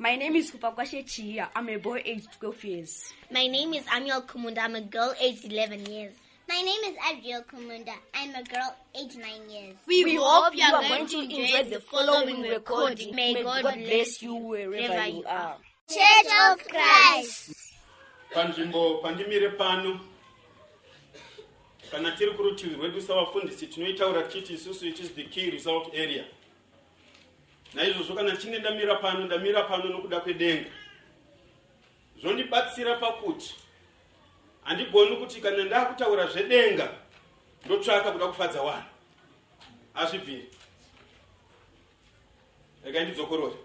My name is Kupakwashe Chia. I'm a boy aged 12 years. My name is Amiel Kumunda. I'm a girl aged 11 years. My name is Adriel Kumunda. I'm a girl aged 9 years. We hope you are going to enjoy the following recording. May God bless you wherever you are. Church of Christ. Panzvimbo pandimire pano, kana tiri kurutivi rwedu savafundisi, tinoitaura tichiti isusu it is the key result area. Naizvozvo kana tichinge ndamira pano, ndamira pano nokuda kwedenga. Zvondibatsira pakuti handigoni kuti kana ndakutaura zvedenga ndotsvaka kuda kufadza vanhu, hazvibviri. Regai ndidzokorore.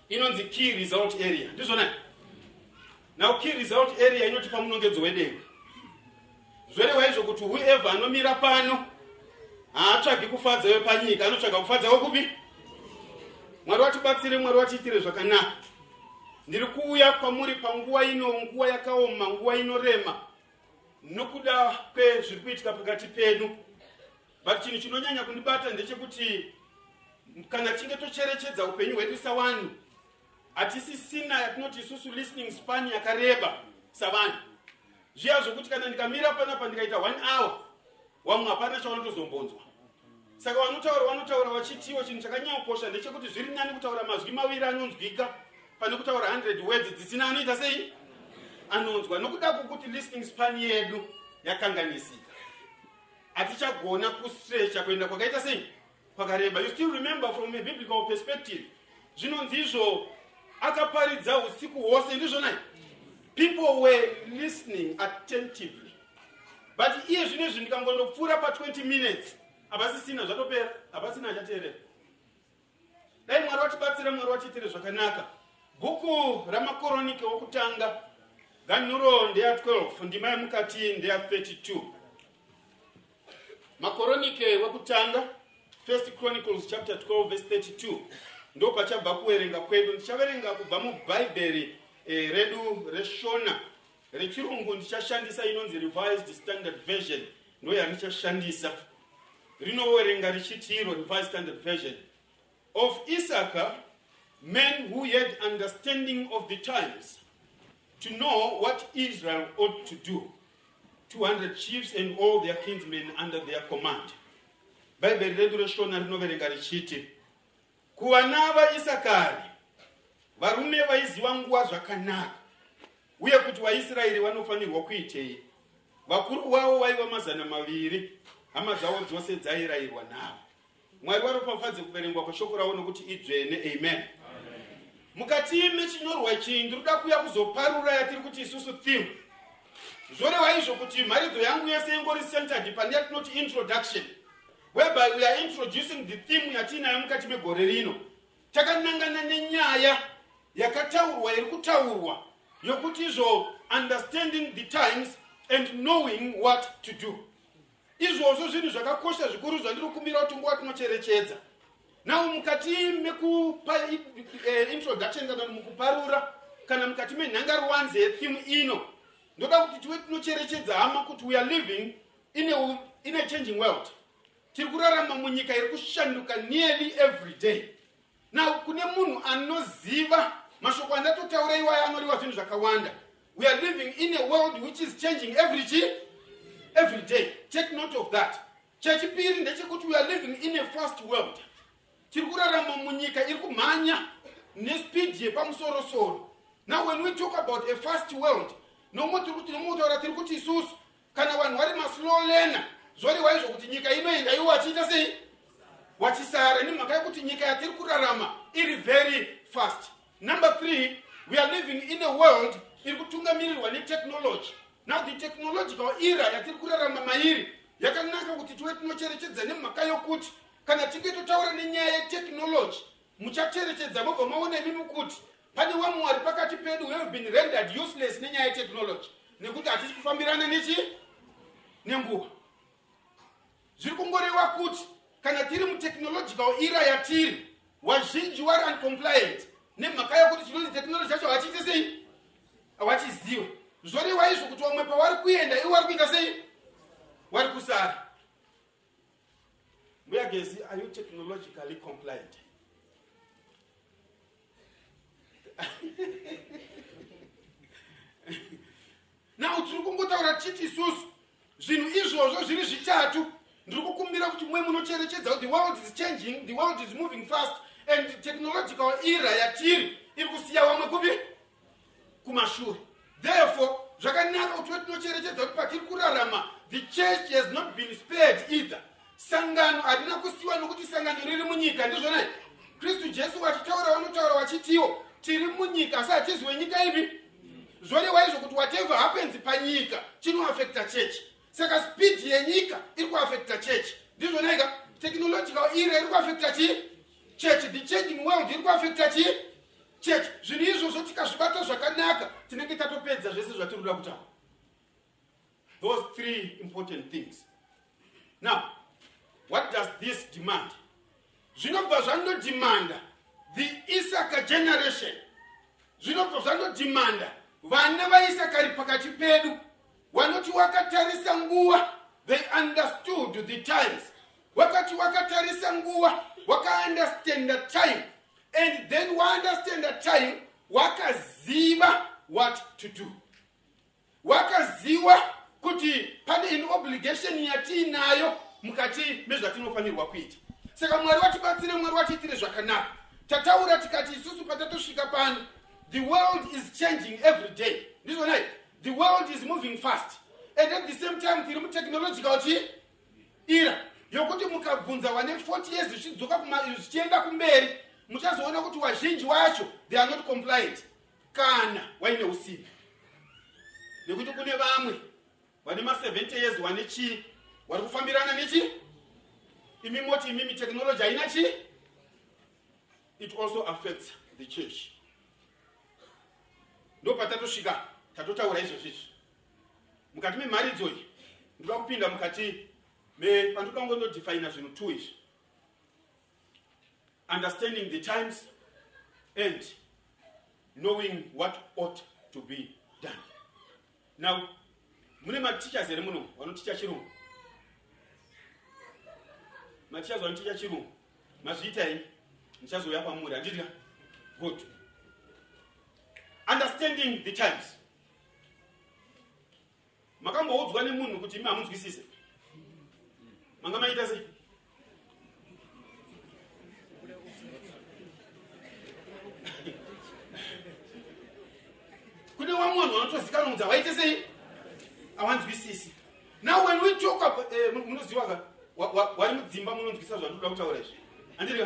Inonzi key result area, ndizvona? Now, key result area inotipa munongedzo wedenga. Zvoreva izvo kuti whoever anomira pano haatsvagi kufadza wepanyika, anotsvaga kufadza wekupi? Mwari watibatsire, Mwari watiitire zvakanaka. Ndiri kuuya kwamuri panguva ino, nguva yakaoma, nguva inorema nokuda kwezviri kuitika pakati pedu. But chinhu chinonyanya kundibata ndechekuti kana tichinge tocherechedza upenyu hwedu savanhu, hatisisina yatinoti isusu listening span yakareba savanhu. Zviya zvokuti kana ndikamira panapa ndikaita one hour, vamwe hapana chavanotozombonzwa. Saka vanotaura vachitiwo chinhu chakanyanya kukosha ndechekuti zviri nani kutaura mazwi maviri anonzwika pane kutaura 100 words dzisina anoita sei anonzwa, nokuda kwokuti listening span yedu yakanganisika, hatichagona kustretcha kuenda kwakaita sei kwakareba. You still remember, from a biblical perspective, zvinonzi izvo akaparidza usiku hwose, ndizvonai? People were listening attentively, but iye zvino izvi ndikangondopfuura pa20 minutes, hapasisina, zvatopera, hapasina achateerera. Dai Mwari watibatsira, Mwari watiitire zvakanaka. Bhuku raMakoronike wokutanga, ganhuro ndeya12, ndima yemukati ndeya32. Makoronike wekutanga, First Chronicles chapter 12 verse 32, ndo pachabva kuverenga kwedu. Ndichaverenga kubva mubhaibheri redu reShona. Rechirungu ndichashandisa inonzi Revised Standard Version, ndo yandichashandisa. Rinoverenga richiti iro Revised Standard Version: "Of Issachar, men who had understanding of the times to know what Israel ought to do, 200 chiefs and all their kinsmen under their command." Bhaibheri redu reShona rinoverenga richiti, "Kuvana vaIsakari, varume vaiziva nguva zvakanaka uye kuti vaIsraeri vanofanirwa kuitei, vakuru vavo vaiva 200, hama dzavo dzose dzairayirwa navo." Mwari varopafadze kuverengwa kweshoko ravo nokuti idzvene. Amen. Mukati mechinyorwa ichi ndinoda kuuya kuzoparura yatiri kuti isusu theme. Zvoreva izvo kuti mharidzo yangu yese ingori centered pane yatinoti introduction, whereby we are introducing the theme yatiinayo mukati megore rino, takanangana nenyaya yakataurwa, iri kutaurwa, yokuti izvo understanding the times and knowing what to do. Izvozvo zvinhu zvakakosha zvikuru zvandiri kumbira kuti nguva tinocherechedza. Now, mukati mekupa introduction kana mukuparura kana mukati menhangaruwanze yetheme ino, ndoda kuti tive tinocherechedza, hama, kuti we are living in a changing world. Tiri kurarama munyika iri kushanduka nearly every day. Now, kune munhu anoziva mashoko andatotaura iwaya anoreva zvinhu zvakawanda. We are living in a world which is changing every day. Take note of that. Chechipiri ndechekuti we are living in a fast world. Tiri kurarama munyika iri kumhanya nespeed yepamusorosoro. Now, when we talk about a fast world, nomwe tiri kuti, nomwe kutaura tiri kuti isusu kana vanhu vari maslow learner, zvoreva izvo kuti nyika inoenda iwo vachiita sei? Wachisara, nemhaka yekuti nyika yatiri kurarama iri very fast. Number three, we are living in a world iri kutungamirirwa netechnology. Now, the technological era yatiri kurarama mairi yakanaka kuti tive tinocherechedza, nemhaka yokuti kana tinge totaura nenyaya yetechnology, muchacherechedza mobva maona imimi kuti pane vamwe vari pakati pedu who have been rendered useless nenyaya yetechnology, nekuti hatisi kufambirana nechi nenguva. Zviri kungoreva kuti kana tiri mutechnological era yatiri, vazhinji vari uncompliant nemhaka yekuti chinonzi technology yacho hachiite sei, hawachiziva. Zvoreva izvo kuti vamwe pavari kuenda, ivo vari kuita sei? Vari kusara. Mbuya Gezi, are you technologically compliant? isusu zvinhu izvozvo zviri zvitatu ndiri kukumbira kuti mwe munocherechedza kuti the world is changing, the world is moving fast, and technological era yatiri iri kusiya vamwe kupi? Kumashure. Therefore zvakanaka kuti ve tinocherechedza kuti patiri kurarama, the church has not been spared either. Sangano harina kusiwa nokuti sangano riri munyika. Ndizvona Kristu Jesu vachitaura, vanotaura vachitiwo tiri munyika asi hatizi wenyika ipi. Zvoreva izvo kuti whatever happens panyika chinoafecta church. Saka speed yenyika iri kuafecta church. Ndizvonaika? Technological era iri kuafecta chii? Church. The changing world iri kuafecta chii? Church. Zvinhu izvozvo tikazvibata zvakanaka, tinenge tatopedza zvese zvatiri kuda kutaura, those three important things. Now, what does this demand? Zvinobva zvandodemanda the Isaka generation, zvinobva zvandodemanda vana vaIsakari pakati pedu vanoti wakatarisa nguva. They understood the times. Wakati wakatarisa nguva, wakaunderstanda time, and then waunderstanda time, wakaziva what to do, wakaziva kuti pane in obligation yatiinayo mukati mezvatinofanirwa kuita. Saka Mwari watibatsire, Mwari watiitire zvakanaka. Tataura tikati isusu patatosvika pano, the world is changing every day. Ndizvonai? The world is moving fast, and at the same time tiri mutechnological chi era yokuti mukabvunza vane 40 years zvichidzoka zvichienda kumberi, muchazoona kuti wazhinji wacho, they are not compliant kana waine usimbi, nekuti kune vamwe vane ma70 years vane chii, vari kufambirana nechi. Imi moti imimi technology haina chii. It also affects the church. Ndo patatosvika, tatotaura izvozvo izvi. Mukati memharidzo iyi ndoda kupinda mukati pandoda kungondodefina zvinhu two izvi: understanding the times and knowing what ought to be done. Now, mune mateachers here muno vanoticha Chirungu? Mateachers vanoticha Chirungu, mazviita. Ndichazouya kwamuri, handiti? Good. Understanding the times. Makamboudzwa nemunhu kuti imi hamunzwisise? Manga maita sei? Kune vamwe vanhu vanotozikanwa kunzi havaite sei, havanzwisisi. Now, when we talk about, munoziva ka, wari mudzimba munonzwisa zvandinoda kutaura izvi, handiti?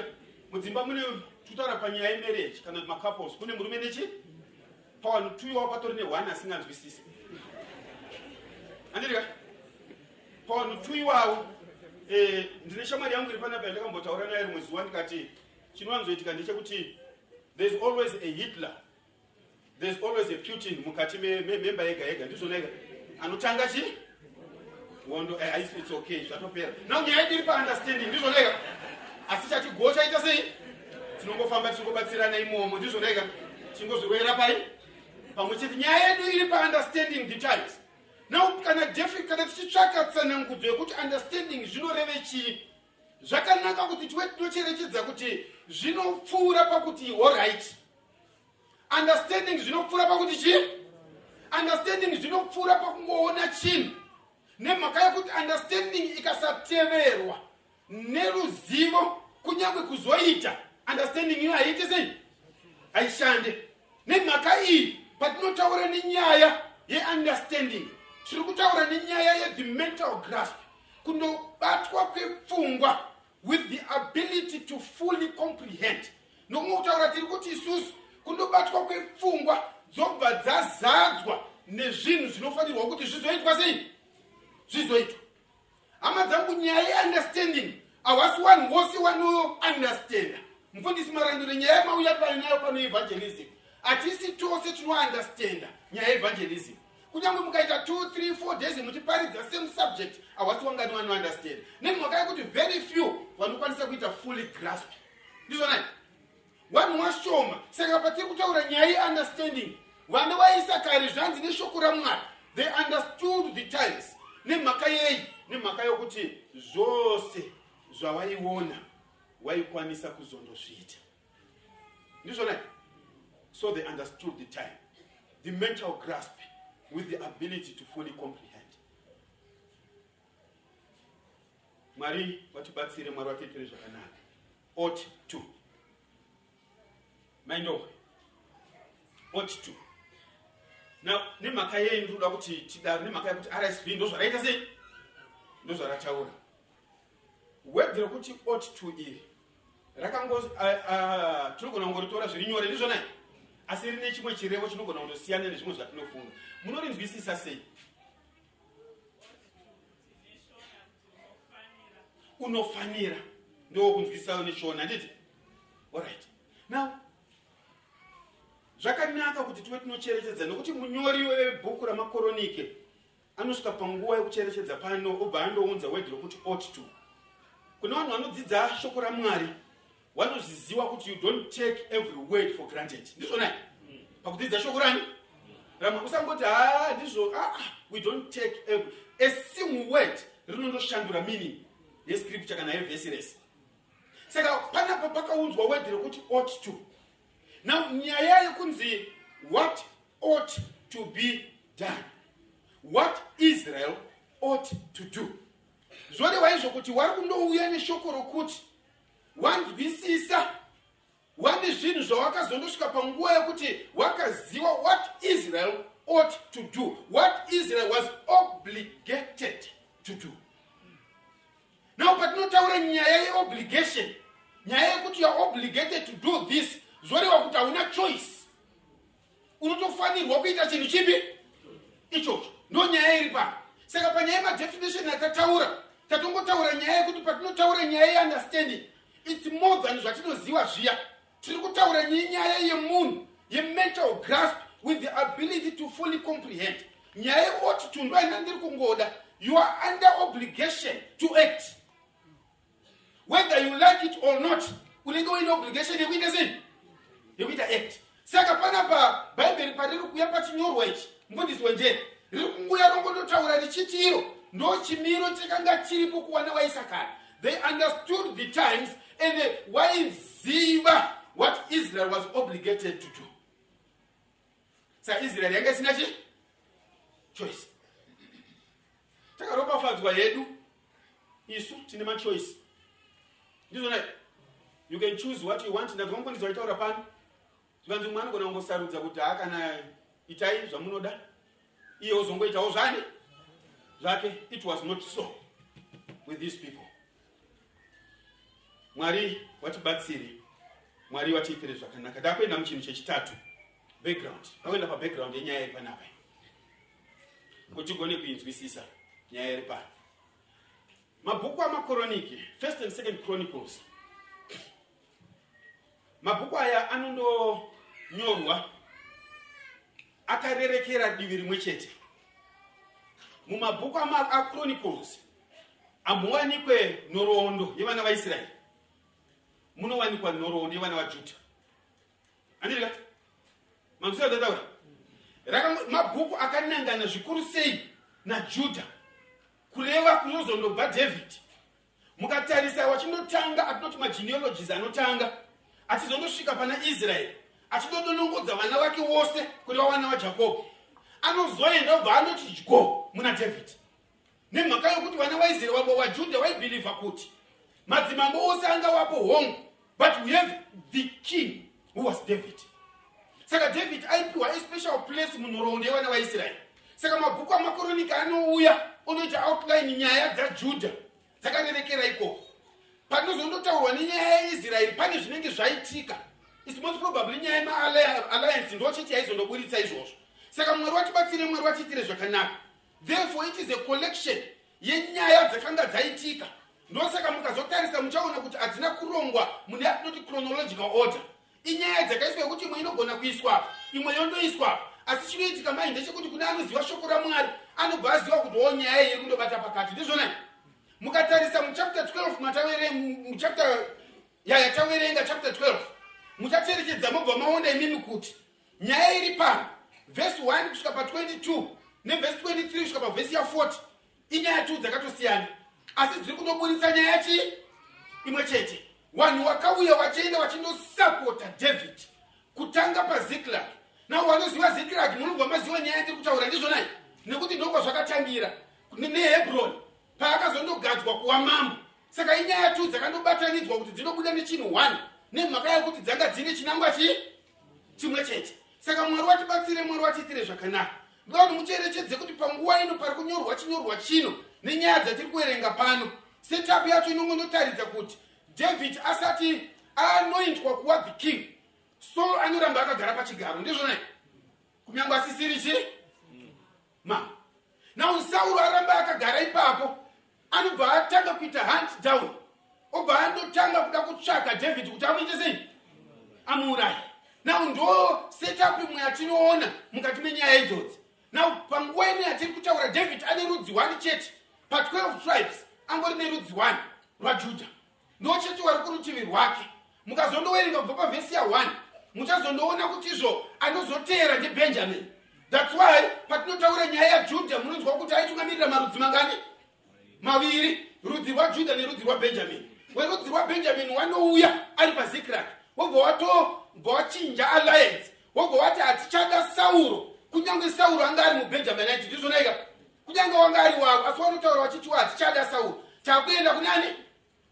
Mudzimba mune tutaura panyaya yemarriage kana macouples, kune murume nechi pavanhu tuiwa patori neone asinganzwisisi, handiti? Pavanhu tuiwawo, ndine shamwari yangu iri panapa yandakambotaura naye rimwe zuva, ndikati chinowanzoitika ndechekuti there is always a Hitler, there's always a Putin mukati memba yega yega. Ndizvona ega anotanga chi hondo. It's okay, zvatopera. Now, nyaya yedu iri paunderstanding. Ndizvona ega? Asi chatigo chaita sei, tinongofamba tichingobatsirana imomo. Ndizvona ega? Tichingozvirwera pai pamwe chete. Nyaya yedu iri paunderstanding the times. Now, kana tichitsvaka tsanangudzo yekuti understanding zvinoreve chii, zvakanaka kuti tive tinocherechedza kuti zvinopfuura pakuti alright. Understanding zvinopfuura pakuti chii? Understanding zvinopfuura pakungoona chinhu, nemhaka yekuti understanding ikasateverwa neruzivo, kunyange kuzoita understanding iyo haiite sei? Haishande. Nemhaka iyi, patinotaura nenyaya yeunderstanding, tiri kutaura nenyaya yethe mental grasp, kundobatwa kwepfungwa with the ability to fully comprehend. Nokumwe kutaura, tiri kuti isusu kundobatwa kwepfungwa dzobva dzazadzwa nezvinhu zvinofanirwa kuti zvizoitwa sei, zvizoitwa. Hama dzangu, nyaya yeunderstanding, havasi vanhu vose vanounderstanda. Mufundisi Marandure, nyaya yamauya nayo pano, evangelism, hatisi tose tinounderstanda nyaya yeevangelism. Kunyange mukaita 2 3 4 days muchiparidza same subject, havasi wangani vanounderstand, nemhaka yekuti very few vanokwanisa kuita fully grasp. Ndizvonai? Vanhu washoma. Saka patiri kutaura nyaya yeunderstanding, vana vaIsakari, zvanzi neshoko raMwari, they understood the times. Nemhaka yei? Nemhaka yokuti zvose zvavaiona vaikwanisa kuzondozviita. Ndizvonai? So they understood the time, the mental grasp with the ability to fully comprehend. Mwari vatibatsire, Mwari vatiitire zvakanaka. Ought to, maindowe, ought to. Now, nemhaka yei ndinoda kuti tidaro? Nemhaka yekuti RSV ndozvaraita sei, ndozvarataura. Word rekuti ought to iri rakango tinogona kungoritora zviri nyore, ndizvona, asi rine chimwe chirevo chinogona kundosiyana nezvimwe zvatinofunga. Munorinzwisisa sei? Unofanira, ndokunzwisisawo neShona, handiti? Alright, now zvakanaka kuti tive tinocherechedza, nokuti munyori webhuku raMakoronike anosvika panguva yekucherechedza pano, obva andounza word rokuti ought to. Kune vanhu vanodzidza shoko raMwari, vanozviziva kuti you don't take every word for granted, ndizvona? Pakudzidza shoko rani ramwe, usangoti, "Ha, ndizvo." Ah, we don't take every, a single word rinondoshandura meaning yescripture kana yevhesi rese. Saka panapo pakaunzwa word rekuti ought to. Now, nyaya yekunzi what ought to be done, what Israel ought to do, zvoreva izvo kuti wari kundouya neshoko rokuti wanzwisisa, wane zvinhu zvawakazondosvika panguva yekuti wakaziva what Israel ought to do, what Israel was obligated to do. Now, patinotaura nyaya yeobligation, nyaya yekuti you are obligated to do this, zvoreva kuti hauna choice, unotofanirwa kuita chinhu chipi ichocho. Ndo nyaya iri pano. Saka panyaya yemadefinition atataura, tatongotaura nyaya yekuti patinotaura nyaya yeunderstanding, it's more than zvatinoziva zviya. Tiri kutaura nenyaya yemunhu yemental grasp with the ability to fully comprehend. Nyaya yeought to ndo ina ndiri kungoda. You are under obligation to act whether you like it or not. Unenge uine obligation yekuita sei? Yekuita act. Saka panapa Bhaibheri pariri kuuya pachinyorwa ichi, mufundisi wenjere riri kunguya rongototaura richiti iro ndo chimiro chakanga chiripo kuwana waIsakari. They understood the times and waiziva what Israel was obligated to do. Saka Israel yanga isina chi choice. Takaropafadzwa hedu isu, tine machoice, ndizvona? You can choose what you want. Ndazwa mufundisi waitaura pano, zvikanzi mumwe anogona kungosarudza kuti ha, kana itai zvamunoda, iye ozongoitawo zvani zvake. It was not so with these people. Mwari watibatsire, Mwari watiitire zvakanaka. Ndakuenda muchinhu chechitatu, background. Ndakuenda pabackground yenyaya iri panapa kuti tigone kuinzwisisa nyaya iri pano. Mabhuku aMakoroniki, First and Second Chronicles, mabhuku aya anondonyorwa akarerekera divi rimwe chete. Mumabhuku aChronicles hamuwanikwe nhoroondo yevana vaIsraeri, munowanikwa nhoroondo yevana vaJudha, handiti? Manzwisisa? Mabhuku akanangana zvikuru sei naJudha, kureva kunozondobva David. Mukatarisa wachindotanga atinoti magenealogies, anotanga achizondosvika pana Israeri, achindodonongodza vana vake vose, kureva vana vaJakobho, anozoenda obva anoti dyo muna David, nemhaka yokuti vana vaIsraeri vamwe vaJudha vaibhilivha kuti madzimambo ose anga wapo, hongu, but we have the king who was David. Saka David aipiwa a special place munhoroondo yevana vaIsraeri. Saka mabhuku aMakoronika anouya onoita outline nyaya dzaJudha dzakarerekera ikoko. Panozondotaurwa nenyaya yeIsraeri, pane zvinenge zvaitika. It's most probably nyaya yemaalliance ndo chete yaizondoburitsa izvozvo. Saka Mwari watibatsire, Mwari watiitire zvakanaka. Therefore, it is a collection yenyaya dzakanga dzaitika. Ndosaka mukazotarisa muchaona kuti hadzina kurongwa mune yatinoti chronological order. Inyaya dzakaiswa yekuti imwe inogona kuiswa, imwe yondoiswa. Asi chinoitika mai ndechekuti kune anoziva shoko raMwari anobva aziva kuti o, nyaya iyi iri kundobata pakati, ndizvona? Mukatarisa muchapter 12 matavere, muchapter yataverenga, chapter 12, muchacherechedza mobva maona imimi kuti nyaya iri pano, vhesi 1 kusvika pa22 nevhesi 23 kusvika pavhesi ya40, inyaya tu dzakatosiyana, asi dziri kundoburitsa nyaya chii? Imwe chete. Vanhu vakauya vachienda vachindosapota David, kutanga paZiklag. Now, vanoziva Ziklag munobva maziva nyaya yatiri kutaura, ndizvonai? Nekuti ndokwa zvakatangira neHebron paakazondogadzwa kuva mambo. Saka inyaya tu dzakandobatanidzwa kuti dzinobuda nechinhu one nemhaka yekuti dzanga dzine chinangwa chii chimwe chete. Saka Mwari watibatsire, Mwari watiitire zvakanaka. Ndoda kuti mucherechedze kuti panguva ino pari kunyorwa chinyorwa chino nenyaya dzatiri kuverenga pano, setup yacho inongondotaridza kuti David asati anointwa kuva the king, Saul anoramba akagara pachigaro, ndizvona kunyange asisiri chi ma. Now Sauro aramba akagara ipapo, anobva atanga kuita hunt down, obva andotanga kuda kutsvaga David kuti amuite sei, amuuraye. Now ndo setup imwe yatinoona mukati menyaya idzodzi. Now panguva ino yatiri kutaura, David ane rudzi 1 chete pa12 tribes, angori nerudzi 1 rwaJudha, ndo chete wari kurutivi rwake. Mukazondowerenga kubva pavhesi ya1 muchazondoona kuti izvo anozoteera ndiBenjamin. That's why patinotaura nyaya yaJudha munonzwa kuti aitungamirira marudzi mangani? Maviri, rudzi rwaJudha nerudzi rwaBenjamin. Werudzi rwaBenjamin wanouya ari paZikrak, wobva watobva wachinja alliance, wobva wati hatichada Sauro, kunyange Sauro anga ari muBenjaminite, ndizvonaika, kunyange wanga ari wavo, asi wanotaura vachitiwa hatichada Sauro, takuenda kunani?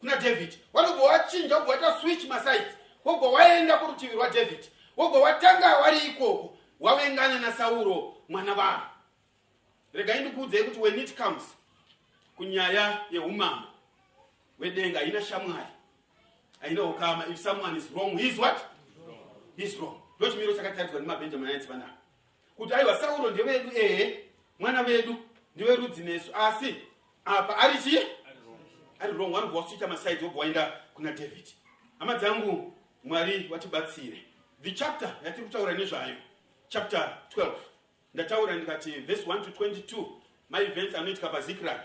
Kuna David. Wanobva wachinja, wobva waita switch masides, wobva waenda kurutivi rwaDavid, wobva watanga wari ikoko wavengana naSauro mwana vavo. Regai ndikuudzei kuti when it comes kunyaya yeumambo wedenga, haina shamwari, haina ukama. If someone is wrong, he is what? He is wrong. Ndo chimiro chakataridzwa nemaBenjaminites vanapa kuti aiwa, Sauro ndevedu, ehe, mwana vedu, ndeverudzi nesu, asi apa ari chii? Ari wrong. Vanobva waswitcha masides, wobva waenda kuna David. Hama dzangu, Mwari watibatsire. The chapter yatiri kutaura nezvayo, chapter 12, ndataura ndikati verse 1 to 22 maevents anoitika paZiklag,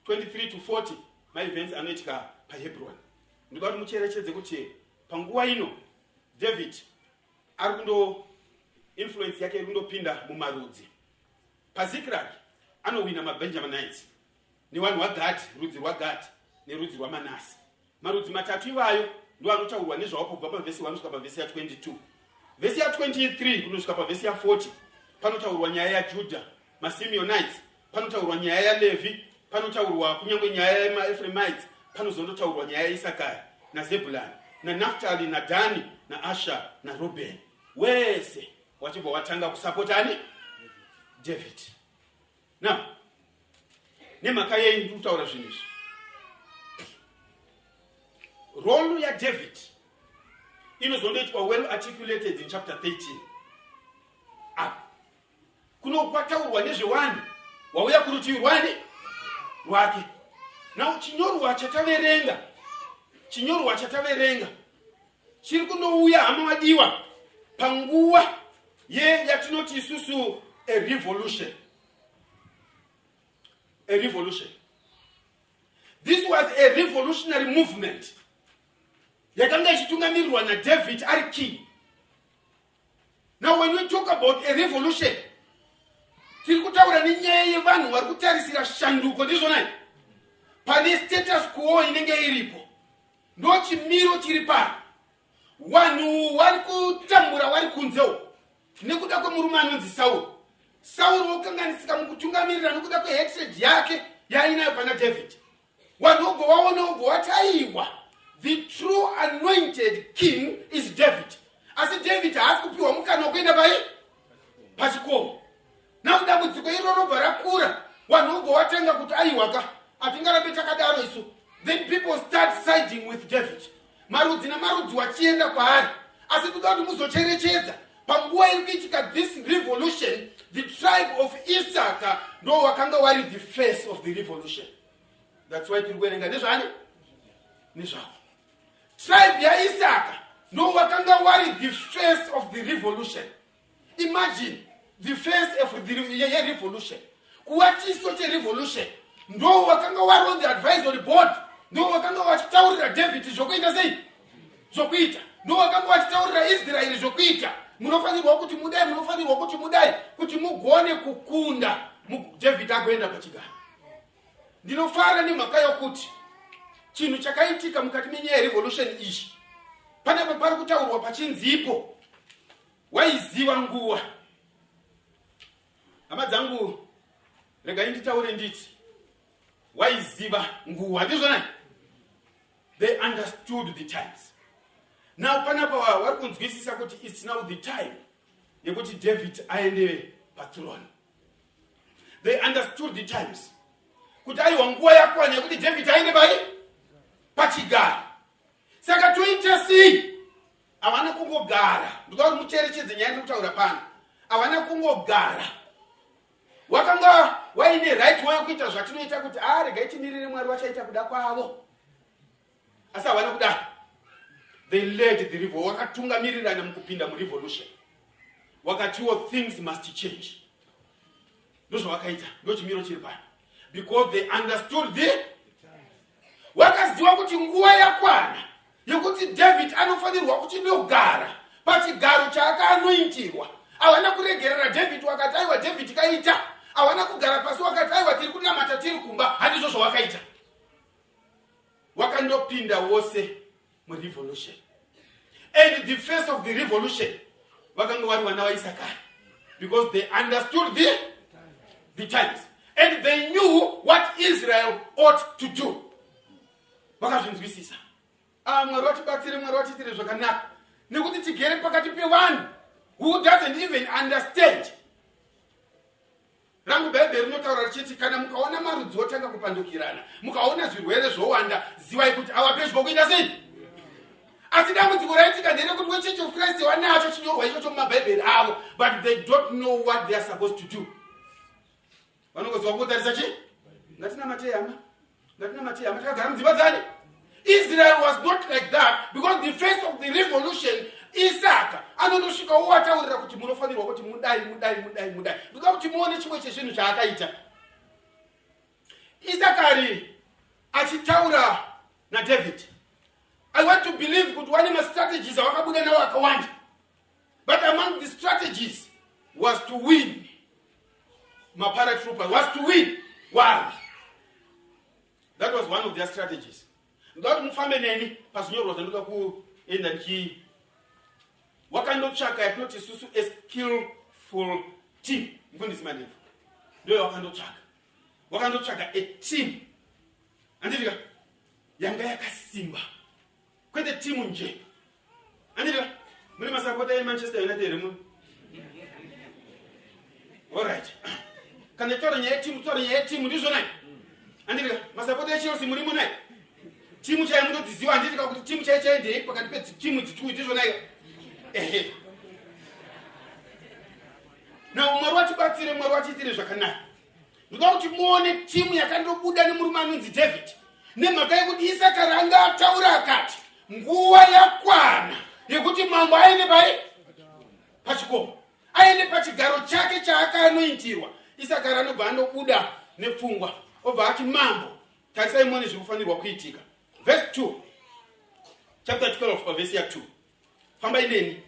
23 to 40 maevents anoitika paHebron. Ndinoda kuti mucherechedze kuti panguva ino David ari kundo influence yake iri kundopinda mumarudzi. PaZiklag anowina maBenjaminites nevanhu vaGadhi, rudzi rwaGadhi nerudzi rwaManase. Marudzi matatu ivayo ndo anotaurwa nezvavo kubva pavhesi 1 kusvika pavhesi ya22. Vhesi ya23 kunosvika pavhesi ya40 panotaurwa nyaya yaJudha, maSimeonites, panotaurwa nyaya yaLevhi, panotaurwa kunyange nyaya yemaEphremites, panozondotaurwa nyaya yaIsakari naZebhulani naNaftali naDhani naAsha naRubheni, wese wachibva watanga kusapota ani? David. Now nemhaka yei ndiri kutaura zvinhu izvi? Role yaDavid inozondoitwa well articulated in chapter 13. Apa kuno kwataurwa nezvewanhu wauya kurutivi rwani? Rwake. Now chinyorwa chataverenga chiri kundouya, hama wadiwa, panguva ye yatinoti isusu a revolution. A revolution, this was a revolutionary movement yakanga ichitungamirirwa naDavid ari king. Now when we talk about a revolution, tiri kutaura nenyaya yevanhu vari kutarisira shanduko, ndizvonai, pane status quo inenge iripo. Ndo chimiro chiri pano, vanhu vari kutambura vari kunze uko nekuda kwemurume anonzi Sauro. Sauro wokanganisika mukutungamirira nekuda kwehatred yake yaainayo pana David. Vanhu vobva vaona, vobva vati aiwa, the true anointed king is David. Asi David haasi kupiwa mukana wekuenda pai pachikomo. Now dambudziko iro robva rakura, vanhu vobva vatanga kuti aiwaka, hatingarambe takadaro isu. Then people start siding with David, marudzi namarudzi wachienda kwaari. Asi toda kuti muzocherechedza panguva iri kuitika this revolution, the tribe of Isaka ndo wakanga wari the face of the revolution. That's why tiri kuverenga nezvani? Nezvavo. Tribe yaIsaka ndo wakanga wari the face of the revolution. Imagine, the face of the yerevolution, kuva chiso cherevolution. Ndo wakanga wari on the advisory board, ndo wakanga wachitaurira David zvokuita sei, zvokuita, ndo wakanga wachitaurira Israeri zvokuita: munofanirwa kuti mudai, munofanirwa kuti mudai kuti mugone kukunda. David agoenda pachigaro. Ndinofara nemhaka yokuti chinhu chakaitika mukati menyaya yerevolution iyi panapa pari kutaurwa pachinzipo waiziva nguva. Hama dzangu, regai nditaure nditi waiziva nguva, ndizvonai. They understood the times. Now panapa vari kunzwisisa kuti it's now the time yekuti David aende pathrone. They understood the times kuti aiwa nguva yakwana yekuti David aende pai pachigaro. Saka toita sei? Havana kungogara. Ndoda kuti mucherechedze nyaya ndiri kutaura pano. Havana kungogara. Wakanga waine right way yekuita zvatinoita kuti a ah, regai timirire Mwari vachaita kuda kwavo. Asi havana kudaro. They led the river. Wakatungamirirana mukupinda murevolution. Wakatiwo things must change. Ndozvawakaita. Ndochimiro chiri pano. Because they understood the wakaziva kuti nguva yakwana yekuti David anofanirwa kuchinogara pachigaro chaakaanointirwa. Havana kuregerera David, wakati aiwa David kaita. Havana kugara pasi wakati aiwa tiri kunamata tiri kumba. Handizvo zvawakaita. Wakandopinda wose murevolution. And the face of the revolution vakanga vari vana vaIsakari, because they understood the times and they knew what Israel ought to do. Vakazvinzwisisa. Ah, Mwari vatibatsire, Mwari vatiitire zvakanaka, nekuti tigere pakati pevanhu who doesn't even understand. Rangu Bhaibheri rinotaura richiti kana mukaona marudzi otanga kupandukirana, mukaona zvirwere zvowanda, zivai kuti ava pedyo kuita sei. Asi dambudziko raitika nderekuti weChurch of Christ wanacho chinyorwa ichocho mumabhaibheri avo, but they don't know what they are supposed to do. Vanongoziva kungotarisa chi ngatinamatei hama, ngatinamatei hama, takagara mudzimba dzani. Israel was not like that, because the face of the revolution, Isaka anondosvika wowataurira kuti munofanirwa kuti mudai, mudai, mudai, mudai. Ndoda kuti muone chimwe chezvinhu chaakaita Isakari achitaura naDavid. I want to believe kuti wane mastrategies awakabuda nawo akawanda, but among the strategies was to win maparatroopers, was to win warwi. That was one of their strategies. Ndoda kuti mufambe neni pazvinyorwa zvandoda kuenda ndichi. Wakandotsvaka yatinoti isusu a skillful team. Mufundisi Mandevu ndoyo wakandotsvaka. Wakandotsvaka a team, handitika, yanga yakasimba, kwete timu nje, handitika. Muri masapota eManchester United here muno? Alright, kana taura nyaya yetimu, taura nyaya yetimu, ndizvo nai, handitika? Masapota eChelsea murimo nai? Timu chai munodziziva, handitika, kuti timu chai chai ndei pakati petimu dzitu, ndizvo nai? Ehe. Now Mwari watibatsire, Mwari watiitire zvakanaka. Ndoda kuti muone timu yakandobuda nemurume anonzi David, nemhaka yekuti Isakari anga ataura akati nguva yakwana yekuti mambo aende pai pachikomo, aende pachigaro chake chaakaanointirwa. Isakari anobva andobuda nepfungwa, obva ati mambo, tarisai muone zviri kufanirwa kuitika. Verse 2, chapter 12, pavhesi ya2, fambai neni.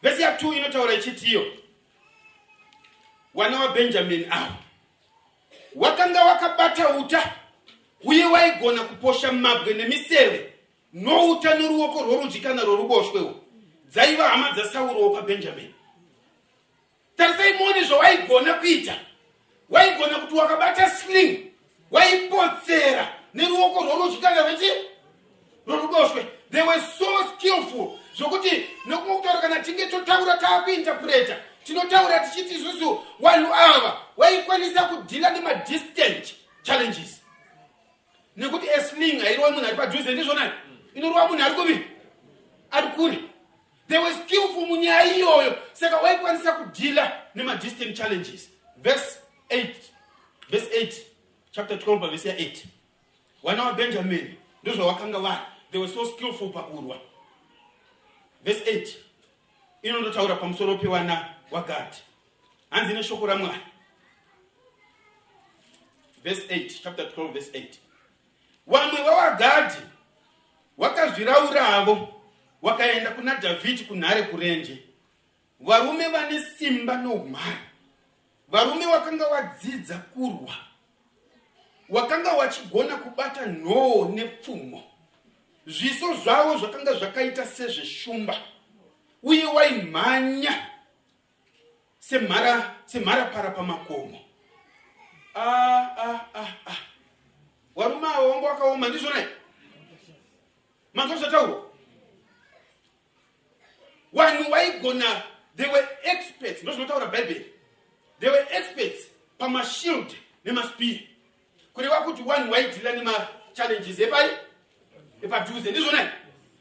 Vhesi ya2 inotaura ichitiyo wana waBhenjamini avo wakanga wakabata uta uye waigona kuposha mabwe nemiseve nouta noruoko rworudyi kana rworuboshwewo, dzaiva hama dzaSauro wokwaBhenjamini. Tarisai muone zvawaigona kuita. Waigona kuti wakabata sling, waipotsera neruoko rworudyi kana rwechi rworuboshwe. They were so skillful zvokuti nokumwe kutaura, kana tinge totaura taakuinterpreta, tinotaura tichiti isusu vanhu ava waikwanisa kudhila nemadistant challenges, nekuti asling hairova munhu ari padhuze, ndizvona? Inorova munhu ari kuvi ari kure. They were skillful munyaya iyoyo, saka waikwanisa kudhila nemadistant challenges. Verse 8, verse 8, chapter 12, pavhesi ya8, wana waBenjamin ndozvawakanga vari. They were so skillful pakurwa. Verse 8 inondotaura pamusoro pewana waGadhi, hanzi neshoko raMwari, verse 8, chapter 12 verse 8, vamwe vavaGadhi wakazvirauravo wakaenda kuna Dhavhidhi kunhare kurenje, varume vane simba noumhare, varume wakanga wadzidza kurwa, wakanga wachigona kubata nhoo nepfumo. Zviso zvavo zvakanga zvakaita sezveshumba, uye waimhanya semharapara pamakomo. Ah, ah, ah, ah. Varume avo vanga vakaoma ndizvona manzwa zvataurwa. Vanhu vaigona, they were experts, ndozvinotaura Bhaibheri. They were experts pamashield nemaspear. Kureva kuti vanhu vaidhila nemachallenges epai epadhuze ndizvona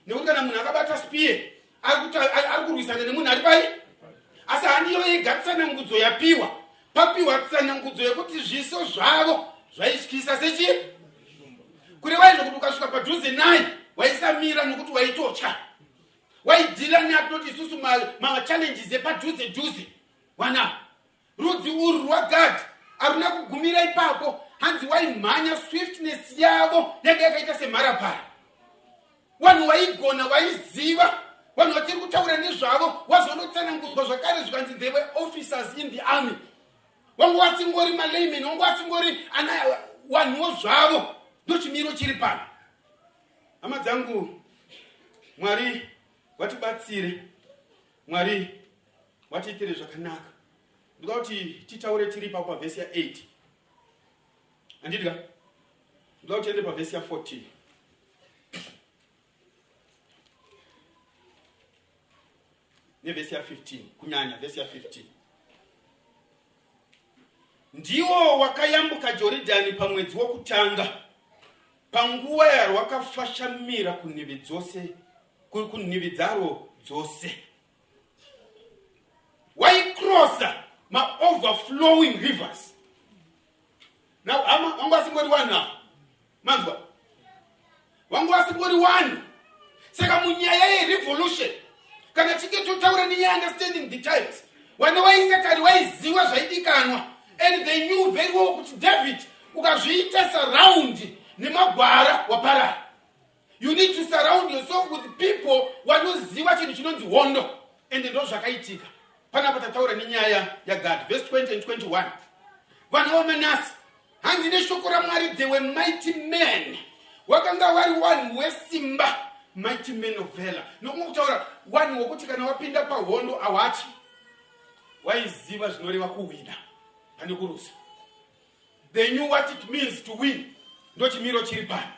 nekuti kana munhu akabata spear ari kurwisana nemunhu ari pai asi handiyo yega tsanangudzo yapiwa papiwa tsanangudzo yekuti zviso zvavo zvaityisa sechii kureva izvo kuti ukasvika padhuze naye waisamira nokuti waitotya waidhila neatinoti isusu machallenges epadhuze dhuze wana rudzi urwu rwagadhi haruna kugumira ipapo hanzi waimhanya swiftness yavo yanga yakaita semharapara vanhu vaigona vaiziva vanhu vatiri kutaura nezvavo wazondotsanangudzwa zvakare zvikanzi they were officers in the army vanga vasingori malayman vanga vasingori ana vanhuwo zvavo ndochimiro chiri pano hama dzangu mwari vatibatsire mwari vatiitire zvakanaka ndoda kuti titaure tiri ipapo pavhesi ya8 handidya ndoda kuti tiende pavhesi ya14 nevhesi ya15 kunyanya vhesi ya15 ndiwo wakayambuka joridhani pamwedzi wokutanga panguva yarwakafashamira kunhivi dzose kunhivi dzaro dzose waikrosa maoverflowing rivers now hama wangu asingori wanhu ava manzwa wangu vasingori wanhu saka munyaya yerevolution kana tinge totaura nenyaya understanding the times vana vaisakari vaiziva zvaidikanwa and they knew very well kuti david ukazviita surround nemagwara waparara you need to surround yourself with people vanoziva chinhu chinonzi hondo and ndo zvakaitika panapa tataura nenyaya yagad verse 20 and 21 vana vamanasi hanzi neshoko ramwari they were mighty men wakanga vari wanhu wesimba mighty men of valor nokumwe kutaura wanhu wokuti kana wapinda pahondo awachi waiziva zvinoreva kuhwina pane kurusa they knew what it means to win ndochimiro chiri pano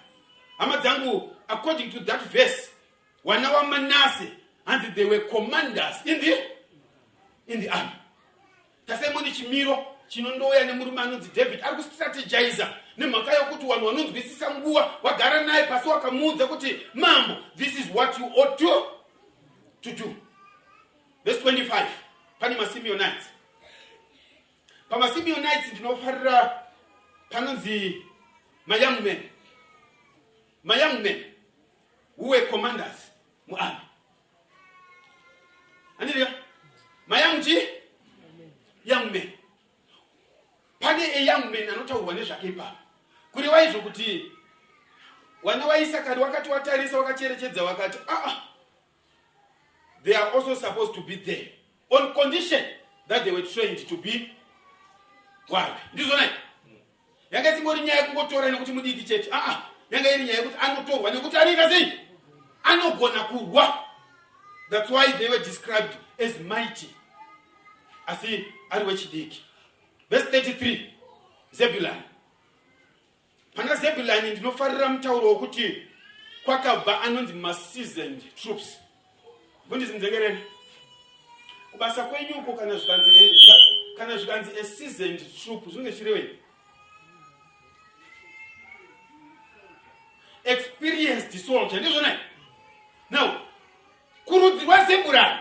hama dzangu according to that verse wana wamanase hanzi they were commanders in the, in the army tasaimoni chimiro chinondouya nemurume anonzi david ari kustrategiza nemhaka yokuti vanhu vanonzwisisa nguva vagara naye pasi wakamuudza kuti mambo this is what you ought to, to do verse 25 pane masimeonites pamasimeonites ndinofarira panonzi mayoung men mayoung men who were commanders muarmy andiriya mayoung chi young men pane a young man anotaurwa nezvake ipapo kureva izvo kuti vana vaisakari wakati watarisa wakacherechedza vakati aa ah, they are also supposed to be there on condition that they were trained to be warwe ndizvona yanga isingori nyaya yekungotora nekuti mudiki chete aa yanga iri nyaya yekuti anotorwa nekuti anoita sei anogona kurwa that's why they were described as mighty asi ari wechidiki verse 33 zebulani Pana Zebulani ndinofarira mutauro wokuti kwakabva anonzi maseasoned troops. Mfundisi Mudzengerere, kubasa kwenyu uko kana zvikanzi kana zvikanzi a seasoned troop zvinenge zvichirevei? Experienced soldier ndizvona? Now, kurudzi rwaZebulani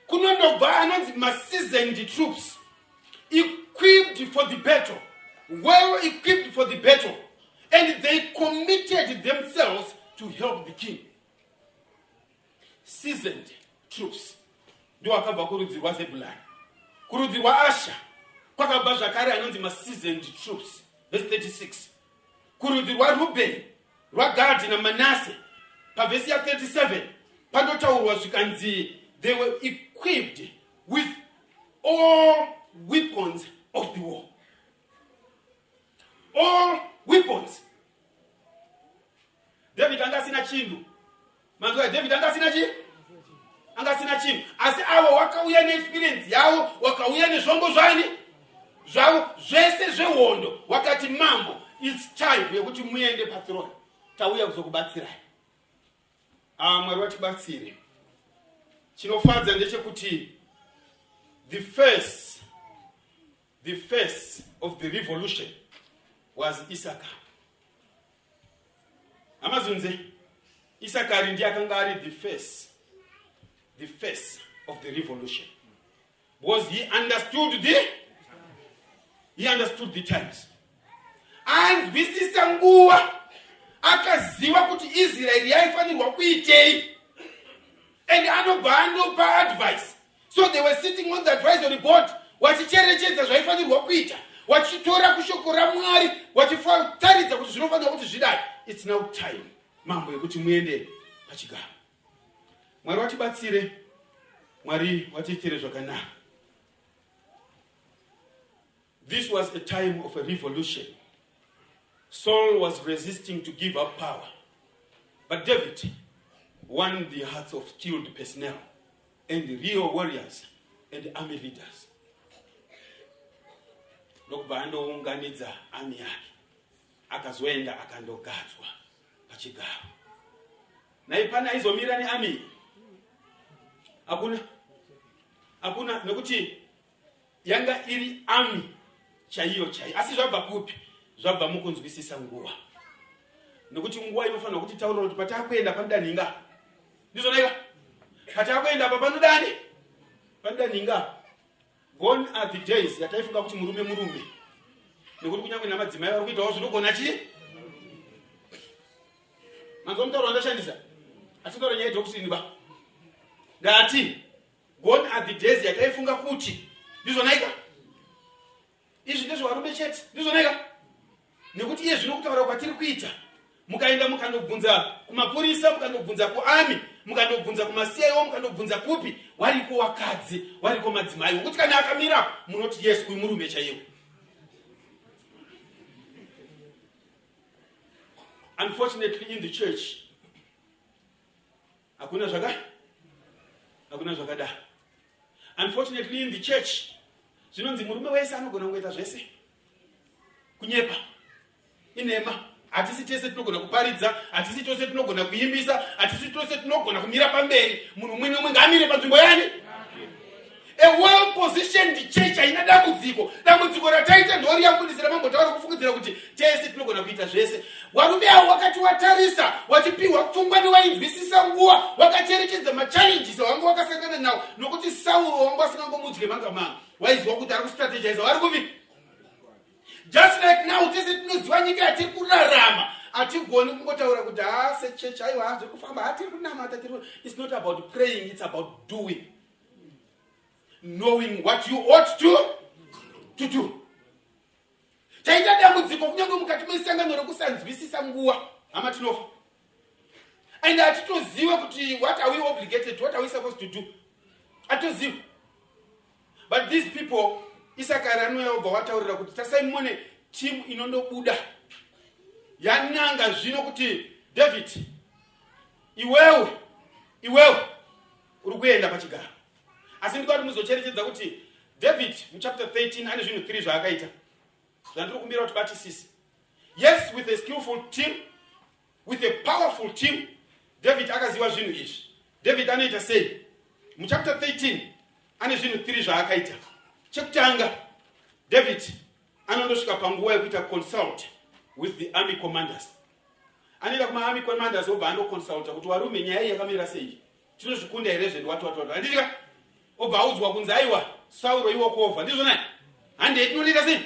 kunondobva anonzi maseasoned troops equipped for the battle well equipped for the battle and they committed themselves to help the king seasoned troops ndiwo akabva kurudzi rwazebulani kurudzi rwaasha kwakabva zvakare anonzi maseasoned troops verse 36 kurudzi rwarubheni rwagadhi namanase pavhesi ya37 pandotaurwa zvikanzi they were equipped with all weapons of the war all weapons david anga asina chinhu manzwa david anga asina chi anga asina chinhu asi avo wakauya neexperience yavo wakauya nezvombo zvani Zvavo zvese zvehondo wakati mambo its time yekuti muende pathrone tauya kuzokubatsirai. Ah, Mwari watibatsire. Chinofadza ndechekuti the first the face of the revolution was Isaka. Amazunze Isakari ndiye akanga ari the face the face of the revolution because he understood the he understood the times anzwisisa nguva akaziva kuti Israeri yaifanirwa kuitei and anobva andopa advice so they were sitting on the advisory board wachicherechedza zvaifanirwa kuita wachitora kushoko ramwari wachitaridza kuti zvinofanirwa kuti zvidai it's now time mambo yekuti muende pachigaro mwari watibatsire mwari watiitire zvakanaka This was a time of a revolution. Saul was resisting to give up power. But David won the hearts of skilled personnel and real warriors and army leaders. Ndokubva andounganidza army yake. Akazoenda akandogadzwa pachigaro. Nhai pane aizomira nearmy? Hakuna. Hakuna nekuti Yanga iri army chaiyo chaiyo. Asi zvabva kupi? Zvabva mukunzwisisa nguva. Nekuti nguva inofanirwa kuti taurira kuti patakuenda panoda nhinga. Ndizvona ika? Patakuenda apa panodani? Panoda nhinga. Gone are the days yataifunga kuti murume murume. Nekuti kunyange namadzimai vari kuitawo zvinogona chii? Manzwa mutauro wandashandisa? Asi kutaura nyaya yedoctrine ba. Ndati Gone are the days yataifunga kuti ndizvonaika izvi ndezvevarume chete ndizvonaika nekuti iye zvino kutaura kwatiri kuita mukaenda mukandobvunza kumapurisa mukandobvunza kuarmy mukandobvunza kumaCIO mukandobvunza kupi wariko wakadzi wariko madzimai wekuti kana akamira munoti yes uyu murume chaiwo unfortunately in the church Hakuna zvaka hakuna zvakadaro. Unfortunately in the church zvinonzi murume wese anogona kungoita zvese. Kunyepa. Inhema. Hatisi tese tinogona kuparidza, hatisi tose tinogona kuimbisa, hatisi tose tinogona kumira pamberi. Munhu umwe neumwe ngaamire panzvimbo yani? A well positioned church haina dambudziko. Dambudziko rataita ndoriya mufundisi ramambotaura kufungidzira kuti tese tinogona kuita zvese. Warume avo wakati watarisa wachipiwa pfungwa newainzwisisa nguva wakacherechedza machallenges awanga wakasangana nawo nokuti Sauro wanga wasingangomudye manga manga waiziva kuti ari kustrategiza wari kupi just like now tese tinoziva nyika yatiri kurarama hatigoni kungotaura kuti haa sechechi aiwa hazviri kufamba hatiri kunamata tiri it's not about praying it's about doing knowing what you ought to to do taita dambudziko kunyange mukati mesangano rekusanzwisisa nguva hama tinofa and hatitozive kuti what are we obligated what are we supposed to do hatitozive but these people isakari anouya obva wataurira kuti tasai mune timu inondobuda yananga zvino kuti david iwewe iwewe uri kuenda pachigaro asi ndikuda kuti muzocherechedza kuti david muchapter 13 ane zvinhu 3 zvaakaita zvandiri kumbira kuti batisise yes with a skillful team with a powerful team david akaziva zvinhu izvi david anoita sei muchapter 13 ane zvinhu 3 zvaakaita chekutanga david anondosvika panguva yekuita consult with the army commanders anoenda kumaarmy commanders obva andoconsulta kuti warume nyaya iyi yakamira sei tinozvikunda here zvedu wati wati wati handitika obva audzwa kunzi aiwa sauro iwokovha ndizvona handei tinonoita sei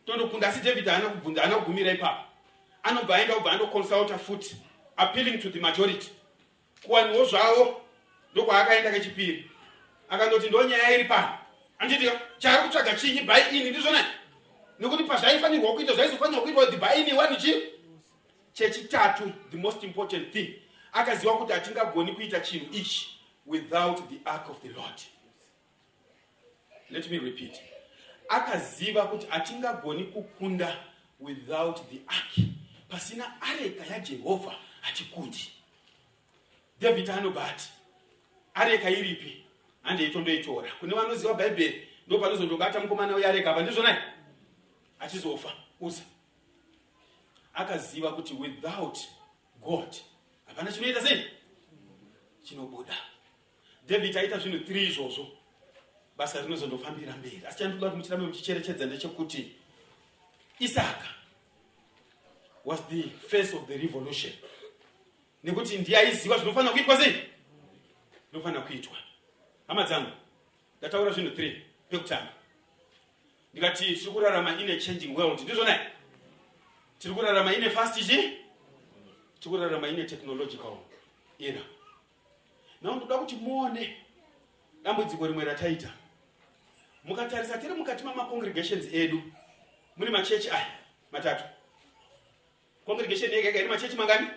tondokunda asi david haana kubvunza haana kugumira ipapo anobva aenda obva andoconsulta futi appealing to the majority kuwaniwo zvavo ndokwaakaenda kechipiri akandoti ndonyaya iri pano anditika chaari kutsvaga chinyi by ini ndizvona nekuti pazvaifanirwa kuita zvaizofanirwa kuitwa the by ini wani chii Chechitatu, the most important thing, akaziva kuti hatingagoni kuita chinhu ichi without the ark of the Lord. Let me repeat. Akaziva kuti hatingagoni kukunda without the ark. Pasina areka yaJehovha hatikundi. David anobva ati areka iripi? Handei tondoitora. Kune vanoziva Bhaibheri, Ndo panozondobata mukomana uya arega apa ndizvona achizofa Uza. Akaziva kuti without God hapana chinoita sei chinobuda. David aita zvinhu 3 izvozvo basa rinozondofambira mberi. Asi chandinoda kuti muchirambe muchicherechedza ndechekuti Isaka was the face of the revolution nekuti ndiye aiziva zvinofanira kuitwa sei zvinofanira kuitwa. Hama dzangu, ndataura zvinhu 3 pekutanga ndikati tiri kurarama in a changing world, ndizvona tiri kurarama in a fast chi tiri kurarama in a technological era. Now ndoda kuti muone dambudziko rimwe rataita. Mukatarisa tiri mukati mamacongregations edu mune machechi aya matatu. Congregation yega yega ine machechi mangani?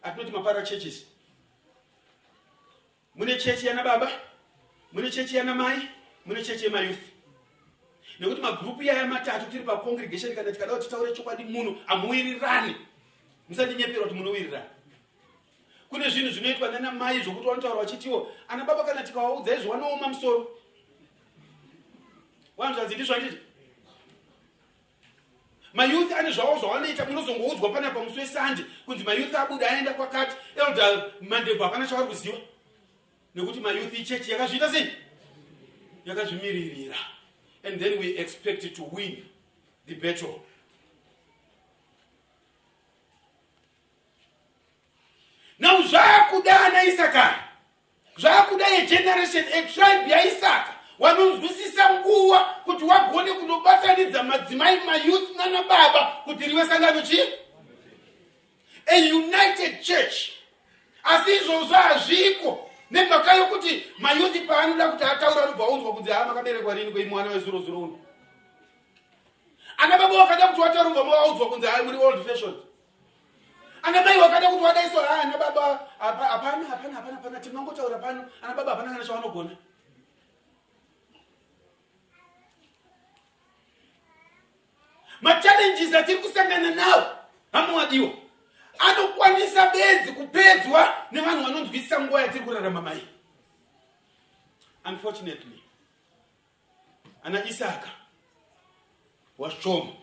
Atinoti mapara churches. Mune chechi yana baba, mune chechi yana mai, mune chechi yemayouth. Nekuti magrupu yaya matatu tiri pacongregation, kana tikada kuti titaure chokwadi muno hamuwirirani. Musandinyepera kuti munowirirana. Kune zvinhu zvinoitwa nana mai zvokuti vanotaura vachitiwo ana baba kana tikavaudza izvo vanooma musoro. Vanhu zvanzi ndizvo handiti? Mayouth ane zvavo zvavanoita, munozongoudzwa panapa musi weSunday kunzi mayouth abuda aenda kwakati, elder Mandebvu hapana chavari kuziva nekuti mayouth ichechi yakazviita sei? Yakazvimiririra. And then we expect to win the battle. Now zvakuda ana Isakari, zvakuda a generation, a tribe yaIsaka wanonzwisisa nguva kuti wagone kunobatanidza madzimai, mayouth nana baba kuti rive sangano chii? A united church. Asi izvozvo hazviko nemhaka yokuti mayouth paanoda kuti ataura anobva aunzwa kunzi haa makaberekwa rini koi mwana wezuro zuro uno. Ana baba wakada kuti wataura ubva mawaudzwa kunzi haa muri old fashion. Ana mai wakada kuti wadaiso haa ana baba hapana hapana hapana hapana tinongotaura pano ana baba hapana kana chavanogona. Machallenges atiri kusangana nawo hama wadiwa anokwanisa bedzi kupedzwa nevanhu vanonzwisisa nguva yatiri kurarama mai. Unfortunately ana Isaka washoma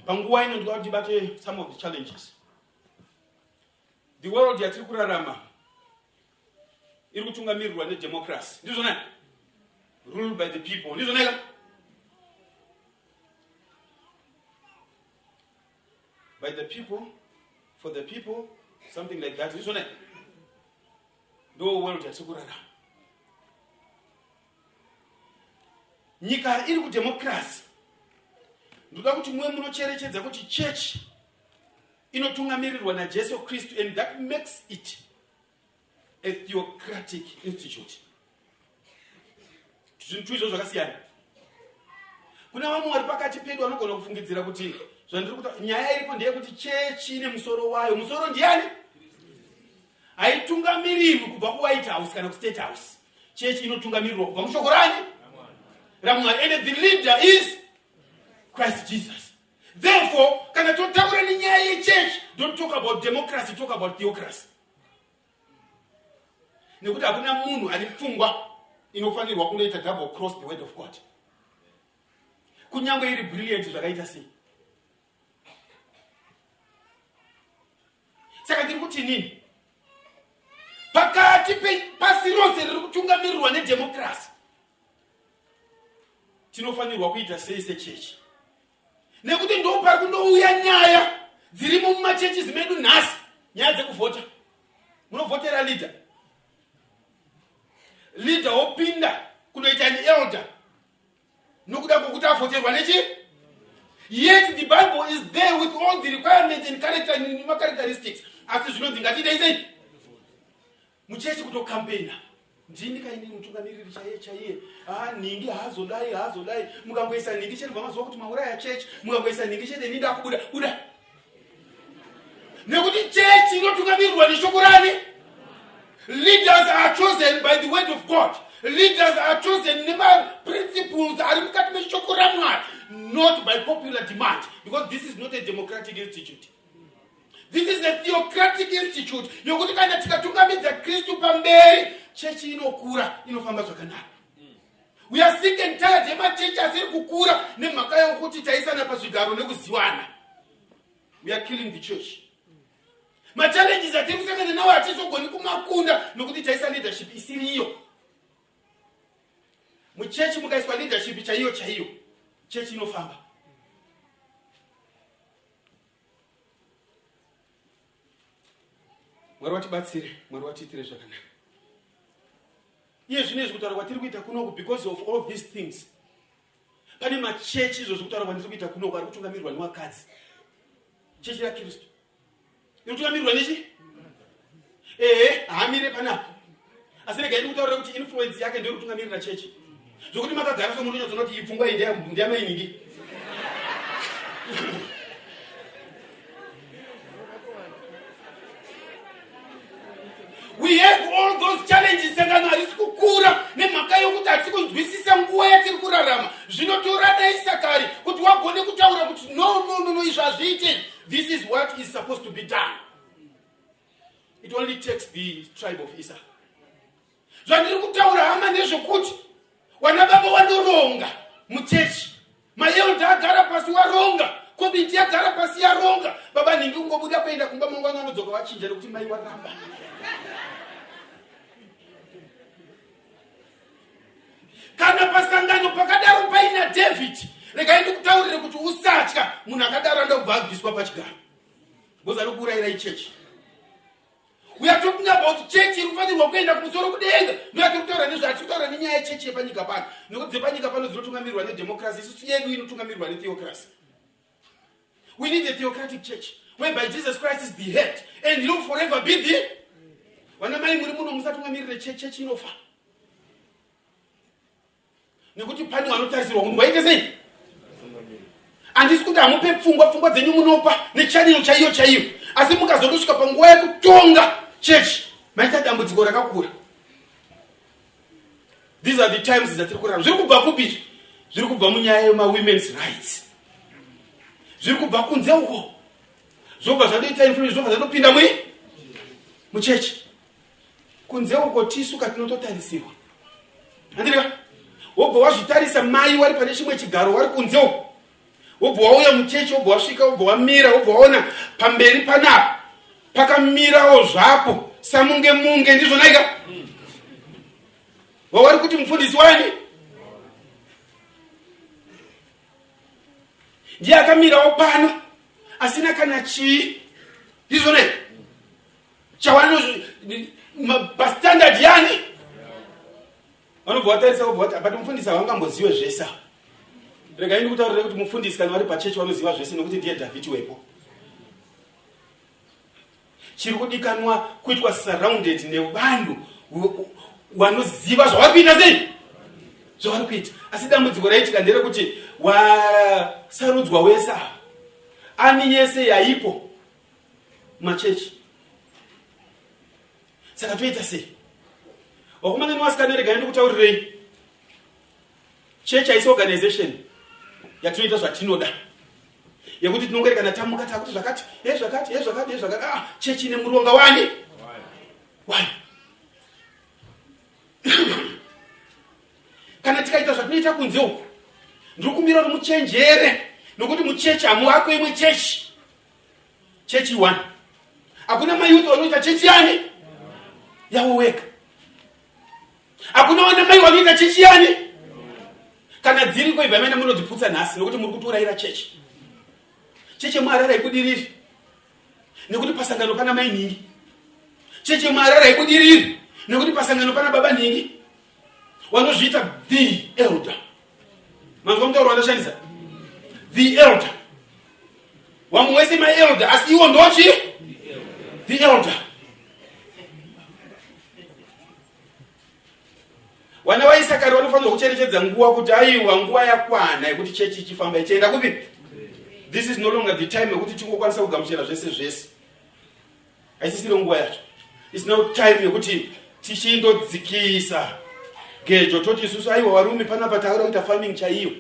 panguva ino. Ndikuda kuti ndibate some of the challenges. The world yatiri kurarama iri kutungamirirwa nedemocracy, ndizvona? Rule by the people, ndizvona? By the people, for the people, something like that, ndizvona? Ndo world yatiri kurarama. Nyika iri kudemocracy. Ndoda kuti muve munocherechedza kuti church inotungamirirwa naJesu Kristu, and that makes it a theocratic institute. Zvinhu izvo zvakasiyana. Kuna vamwe vari pakati pedu vanogona kufungidzira kuti zvandiri kuta, nyaya iripo ndeyekuti chechi ine musoro wayo. Musoro ndiani? Haitungamirirwi kubva kuWhite House kana kuState House. Chechi inotungamirirwa kubva mushoko rani? RaMwari. And the leader is Christ Jesus. Therefore, kana totaura nenyaya yechechi, don't talk about democracy, talk about theocracy. Nekuti hakuna munhu ane pfungwa inofanirwa kunoita double cross the word of God, kunyange iri brilliant zvakaita sei. Saka ndiri kuti inini pakati pasi rose riri kutungamirirwa nedemocracy, tinofanirwa kuita sei sechechi? Nekuti ndo pari kundouya nyaya dzirimo mumachechis medu nhasi, nyaya dzekuvhota. Munovhotera leader, leader wopinda kunoita an elder nokuda kwokuti avhoterwa nechi. Yet the Bible is there with all the requirements and character nemacharacteristics, asi zvinonzi ngatiitei sei muchechi? Kutokampeina ndini kaini mutungamiriri chaiye chaiye. Ah, nhingi haazodai, haazodai. Mukangoisa nhingi chete, mazuva kuti mauraya chechi. Mukangoisa nhingi chete, ini ndakubuda buda, nekuti chechi inotungamirirwa neshoko rani? Leaders are chosen by the word of God. Leaders are chosen nemaprinciples ari mukati meshoko raMwari, not by popular demand, because this is not a democratic institute. This is a theocratic institute, yokuti kana tikatungamidza Kristu pamberi, chechi inokura, inofamba zvakanaka. We are sick and tired yemachechi asiri kukura nemhaka yokuti taisana pazvigaro nekuziwana. We are killing the church. Machallenges atiri kusangana nawo hatizogoni kumakunda nokuti taisa leadership isiriyo. Muchechi mukaiswa leadership chaiyo chaiyo, chechi inofamba. Mwari watibatsire, Mwari watiitire zvakanaka. Iye zvino izvi kutaura kwatiri kuita kunoku because of all these things. Pane machechi izvozvi kutaura kwandiri kuita kunoku ari kutungamirirwa newakadzi. Chechi yaKristu inotungamirirwa nechi? Ehe, haamire panapa. Asi regai ndikutaurira kuti influence yake ndiyo kutungamirira chechi. Zvokuti makagara somunhu unonyatsoona kuti iyi pfungwa iyi ndeyamainingi. We have all those challenges. Sangano harisi kukura nemhaka yokuti hatisi kunzwisisa nguva yatiri kurarama. Zvinotora naIsakari kuti wagone kutaura kuti no, no, no, no, izvi hazviite. This is what is supposed to be done. It only takes the tribe of Isa. Zvandiri kutaura hama ndezvekuti wana baba wanoronga muchechi, maelda agara pasi waronga, komiti yagara pasi yaronga, baba nhingi kungobuda kuenda kumba mangwana anodzoka wachinja nekuti mai waramba. Kana pasangano pakadaro paina David, regai ndikutaurire kuti usatya munhu akadaro anoda kubva abviswa pachigaro because ari kuurayira ichechi. We are talking about chechi iri kufanirwa kuenda kumusoro kudenga. Ndoyatiri kutaura nezvayo. Tiri kutaura nenyaya yechechi yepanyika pano, nekuti dzepanyika pano dzinotungamirirwa nedemocracy, isusu yedu inotungamirirwa netheocracy. We need a theocratic church whereby Jesus Christ is the head and he will forever be the. Vana mai muri muno musatungamirire chechi, chechi inofa. Nekuti pane vanotarisirwa kuti waite sei. Handisi kuti hamupe pfungwa, pfungwa dzenyu munopa nechaniro chaiyo chaiyo, asi mukazotosvika panguva yekutonga chechi maita dambudziko rakakura. These are the times dzatiri kurarama. Zviri kubva kupi izvi? Zviri kubva munyaya yemawomen's rights, zviri kubva kunze uko, zvobva zvatoita influence, zvobva zvatopinda mui muchechi. Kunze uko tisu katinototarisirwa, handirika? Wobva wazvitarisa, mai wari pane chimwe chigaro wari kunze uko, wobva wauya muchechi, wobva wasvika, wobva wamira, wobva waona pamberi panapa pakamirawo zvapo samunge munge, ndizvonaika wawari kuti mufundisi wani ndiye akamirawo pano asina kana chii, ndizvonai chawano pastandard yani vanobva vatarisa, vobva vati but mufundisi havangambozive zvese ava. Regai ndikutaurire kuti mufundisi kana vari pachechi vanoziva zvese, nekuti ndiye Dhavhidi wepo. Chiri kudikanwa kuitwa surrounded nevanhu vanoziva zvavari kuita sei, zvavari kuita. Asi dambudziko raitika nderekuti wasarudzwa wese ava, ani yese yaipo machechi. Saka toita sei, vakomana nevasikana? Regai ndikutaurirei, chechi haisi organization yatinoita zvatinoda, yekuti tinongori kana tamuka takuti zvakati he zvakati he zvakati he zvakati. Ah, chechi ine muronga wani wani. Kana tikaita zvatinoita kunze uku, ndiri kumira kuti muchenjere, nokuti muchechi hamuvakwe imwe chechi, chechi one. Hakuna mayouth vanoita chechi yani yavo wega, hakuna vana mai vanoita chechi yani. Kana dziriko, ibva maenda munodziputsa nhasi, nokuti muri kutiurayira chechi. Chechi yemuHarare haibudiriri nekuti pasangano pana mai nhingi. Chechi yemuHarare haibudiriri nekuti pasangano pana baba nhingi vanozviita the elder. Manzwa mutauro wandashandisa? The elder. Vamwe wese maelder, asi iwo ndochi the elder. Vana vaIsakari vanofanirwa kucherechedza nguva kuti aiwa, nguva yakwana yekuti chechi ichifamba ichienda kupi. This is no longer the time yekuti tingokwanisa kugamuchira zvese zvese, haisisiri nguva yacho. It's now time yekuti tichindodzikisa gejo, toti isusu aiwa varume, panapa taura kuita farming chaiyo,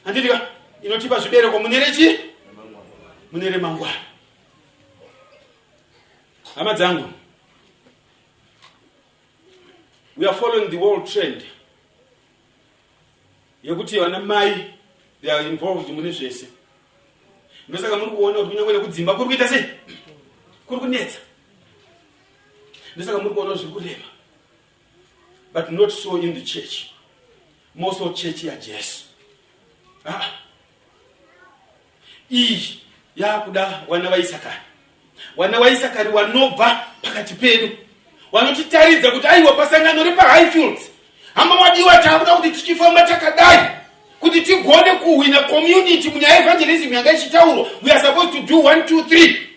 handitika inotipa zvibereko mune rechi mune remangwana. Hama dzangu, we are following the world trend. Yekuti vana mai they are involved mune zvese. Ndosaka muri kuona kuti kunyange nekudzimba kuri kuita sei? Kuri kunetsa. Ndosaka muri kuona zviri kurema. But not so in the church. More so church yaJesu. Ah. Iyi yakuda wana vaIsakari. Wana vaIsakari wanobva pakati pedu. Wanotitaridza kuti aiwa pasangano repaHighfields. Hama wadiwa takuda kuti tichifamba takadai kuti tigone kuhwina community munyaya evangelism yanga ichitaurwa. We are supposed to do 1 2 3.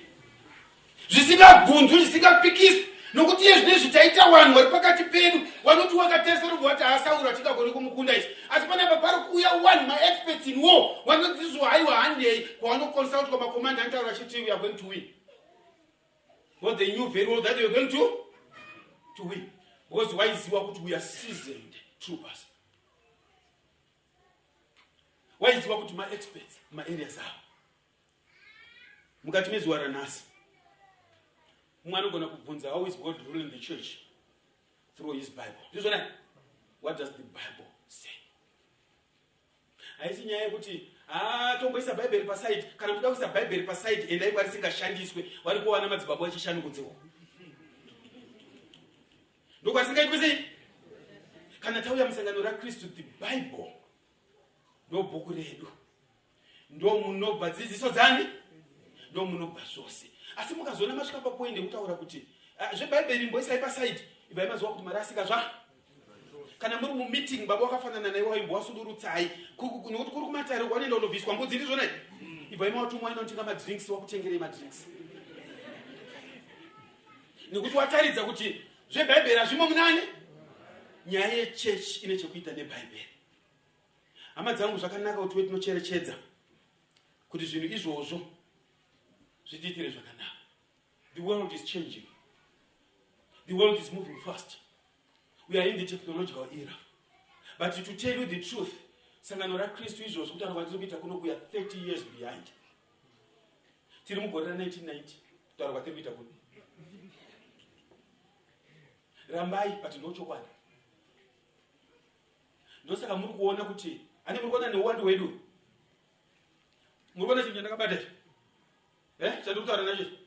Zvisingabvunzwi, zvisingapikiswi, nokuti iye zvino izvi taita vanhu vari pakati pedu vanoti wakatarisa robva vati haasauro hatingagoni kumukunda izvi. Asi panapa pari kuuya one maexperts in war vanodzizvo haiwa handei kwavanoconsultwa makomanda anotaura achiti we are going to win. Because they knew very well that they were going to win. Because waiziwa kuti we are seasoned troopers. Waiziwa kuti maexperts maareas avo. Mukati mezuva ranhasi, mumwe anogona kubvunza, how is God ruling the church? Through his Bible. Ndizvona? What does the Bible say? Haisi nyaya yekuti tomboisa Bhaibheri paside. Kana muchida kuisa Bhaibheri paside, endai kwarisingashandiswe. Vari kuwana madzibaba echishanu kunze uko. Ndokwarisingaitwe sei? Kana tauya musangano raKristu, the Bible ndobhuku redu. Ndomunobva dzidziso dzani, ndomunobva zvose. Asi mukazoona masvika papoindi yekutaura kuti zveBhaibheri imboisai pasaidi, ibvai maziva kuti marasika zva. Kana muri mumeeting, baba wakafanana naiwe waimbo wasudurutsai nokuti kuri kumatare wanoenda kundobviswa mbudzi, ndizvona? Ibvai mawatumwa inotenga madrinks, wakutengerei madrinks nekuti wataridza kuti zveBhaibheri hazvimo munani. Nyaya yechechi ine chekuita neBhaibheri. Hama dzangu, zvakanaka kuti we tinocherechedza kuti zvinhu izvozvo zvitiitire zvakanaka. The world is changing. The world is moving fast. We are in the technological era. But to tell you the truth, sangano raKristu izvozvo kutaura kwatiri kuita kuno kuya 30 years behind. Tiri mugore ra 1990 kutaura kwatiri kuita kuno. Rambai, but ndochokwadi. Ndosaka muri kuona kuti ane muri kuona neuwandu hwedu. Muri kuona chinhu chandakabata ichi? Chandiri kutaura nacho ichi?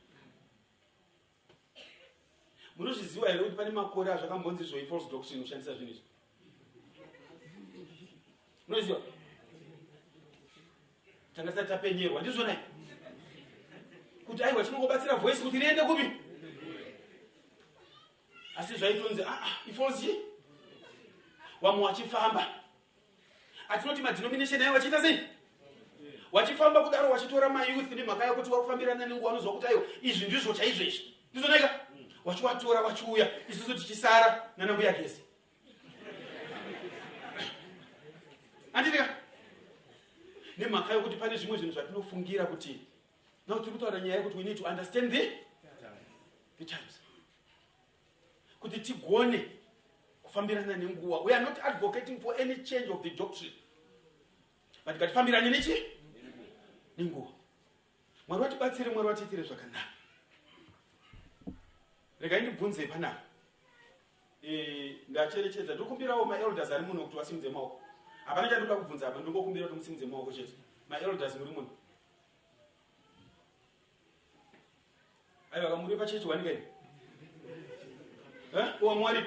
Munozviziva here kuti pane makore azvakambonzi izvo false doctrine kushandisa zvinhu izvi? Munoziva? Tanga tisati tapenyerwa, ndizvona? Kuti aiwa chinongobatsira voice kuti riende kupi? Asi zvaitonzi ifalse wamwe wachifamba. Atinoti madenomination ayo wachiita sei? Wachifamba kudaro wachitora mayouth nemhaka yekuti wakufambirana nenguva vanozwa kuti aiwa izvi ndizvo chaizvo izvi. Ndizvonaika? Wachiwatora wachiuya isusu tichisara nana mbuya Gezi. Anditika? Nemhaka yekuti pane zvimwe zvinhu zvatinofungira kuti now tiri kutaura nyaya yekuti we need to understand the times. Kuti tigone kufambirana nenguva. We are not advocating for any change of the doctrine. But ngatifambirane nechi? Nenguva. Mwari vatibatsire, Mwari vatiitire zvakanaka. Regai ndibvunze panapa. Ndacherechedza, ndokumbirawo maelders ari muno kuti vasimudze maoko. Hapana chandinoda kubvunza apa, ndingokumbira kuti musimudze maoko chete. Maelders muri muno. Aiwa kamuri pachechi wanika ini. Uwa mwari.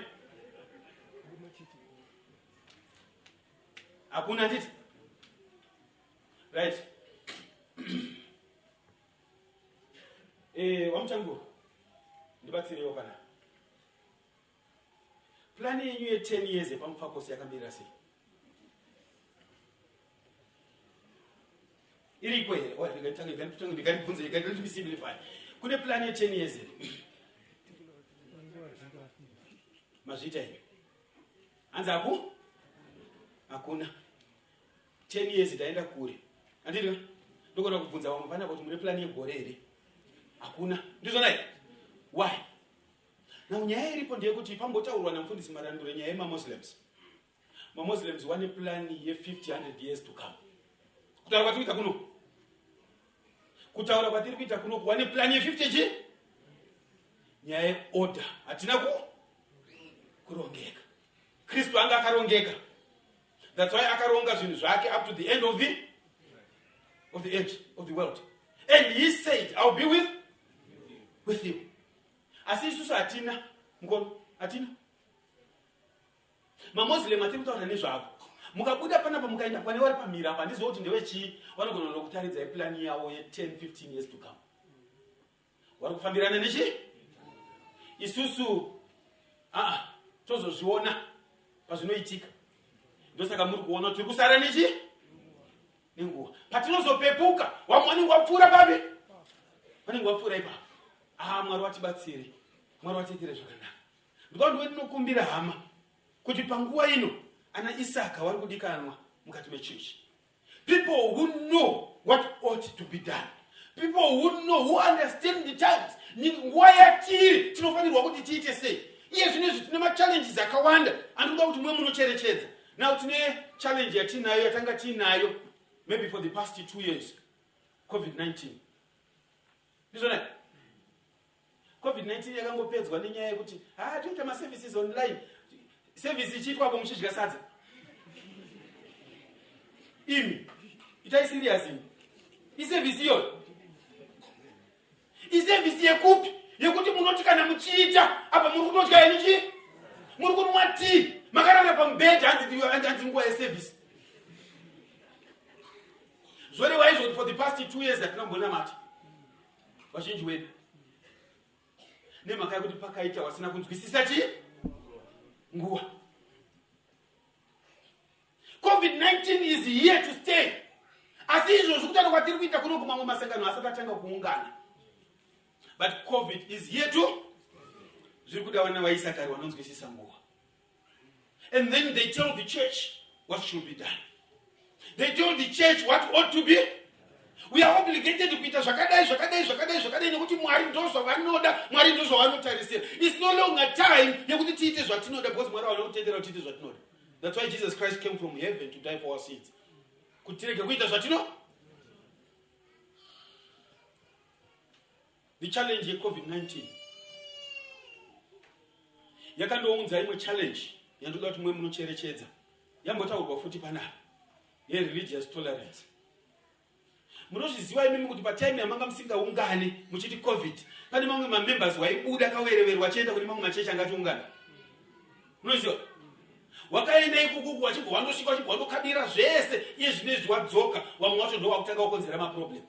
Hakuna nditi? Right. Wamuchangu. Ndibatsirewo pana. Plan yenyu ye 10 years yepaMufakosi yakamirira sei? Iriko here? Oh, ndikandibvunze, let me simplify. Kune plan ye 10 years here? Mazviita here? Hanzi aku? Hakuna. 10 years taenda kure. Andiri? Ndogona kubvunza vamwe panapa kuti mune plan yegore here? Hakuna. Ndizvona here? Why? Now nyaya iripo ndeyekuti pambotaurwa namufundisi Marandure nyaya yemaMuslims. MaMuslims wane plan ye 50, 100 years to come. Kutaura kwatiri kuita kuno. Kutaura kwatiri kuita kuno wane plan ye 50 chi? Nyaya yeorder. Hatina kurongeka. Kristu anga akarongeka. That's why akaronga zvinhu zvake up to the end of the of the age of the world. And he said, I'll be with with you. Asi isusu hatina mukono, hatina. MaMoslem atiri kutaura nezvavo. Mukabuda panapa mukaenda pane vari pamira apa handiziva kuti ndevechii vanogona nokutaridzai plani yavo ye 10 15 years to come. Vari kufambirana nechi? Isusu aa tozozviona pazvinoitika. Ndosaka muri kuona tiri kusara nechi? Nenguva. Patinozopepuka vamwe vanenge vapfuura papi? Vanenge vapfuura ipapo. Ah, Mwari watibatsire. Mwari watiitire zvakanaka. Ndiko ndiwe ndinokumbira hama kuti panguva ino ana Isaka vari kudikanwa mukati mechechi. People who know what ought to be done. People who know, who understand the times. Nguva yatiri tinofanirwa kuti tiite sei. Iye zvino izvi tine machallenges akawanda andikuda kuti mwe munocherechedza. Now tine challenge yatinayo yatanga tiinayo maybe for the past 2 years. COVID-19. Ndizvona? COVID-19 yakangopedzwa nenyaya yekuti ha toita maservices online. Service ichiitwa apo muchidya sadza. Imi, itai serious imi. Iservice iyoyo. Iservice yekupi? Yekuti munoti kana muchiita apa muri kutodya henyu chii? Muri kunwa tea, makarara pamubhedha hanzi nguva yeservice. Zvoreva izvo kuti for the past 2 years hatina kumbonamata. Vazhinji wedu. Nemhaka yekuti pakaita wasina kunzwisisa chii? Nguva. COVID-19 is here to stay. Asi izvozvi kutaura kwatiri kuita kuno kumamwe masangano asati atanga kuungana. But COVID is here to zviri kuda vana vaIsakari vanonzwisisa nguva. And then they tell the church what should be done. They tell the church what ought to be. We are obligated kuita zvakadai, zvakadai, zvakadai, zvakadai nekuti Mwari ndozvavanoda, Mwari ndozvavanotarisira. It's no longer time yekuti tiite zvatinoda because Mwari havana kutendera kuti tiite zvatinoda. That's why Jesus Christ came from heaven to die for our sins. Kuti tirege kuita zvatino. The challenge yeCOVID-19 yakandounza imwe challenge yandoda kuti mwe munocherechedza yambotaurwa futi panapa yereligious tolerance. Munozviziva imimi kuti patime yamanga musingaungani muchiti COVID pane mamwe mamembers waibuda kawereveri wachienda kune mamwe machechi angatiungana. Munoziva? Wakaenda ikukuku wachibva wandosvika wachibva wandokabira zvese iye zvino izvi wadzoka vamwe wacho ndo wakutanga kukonzera maproblem.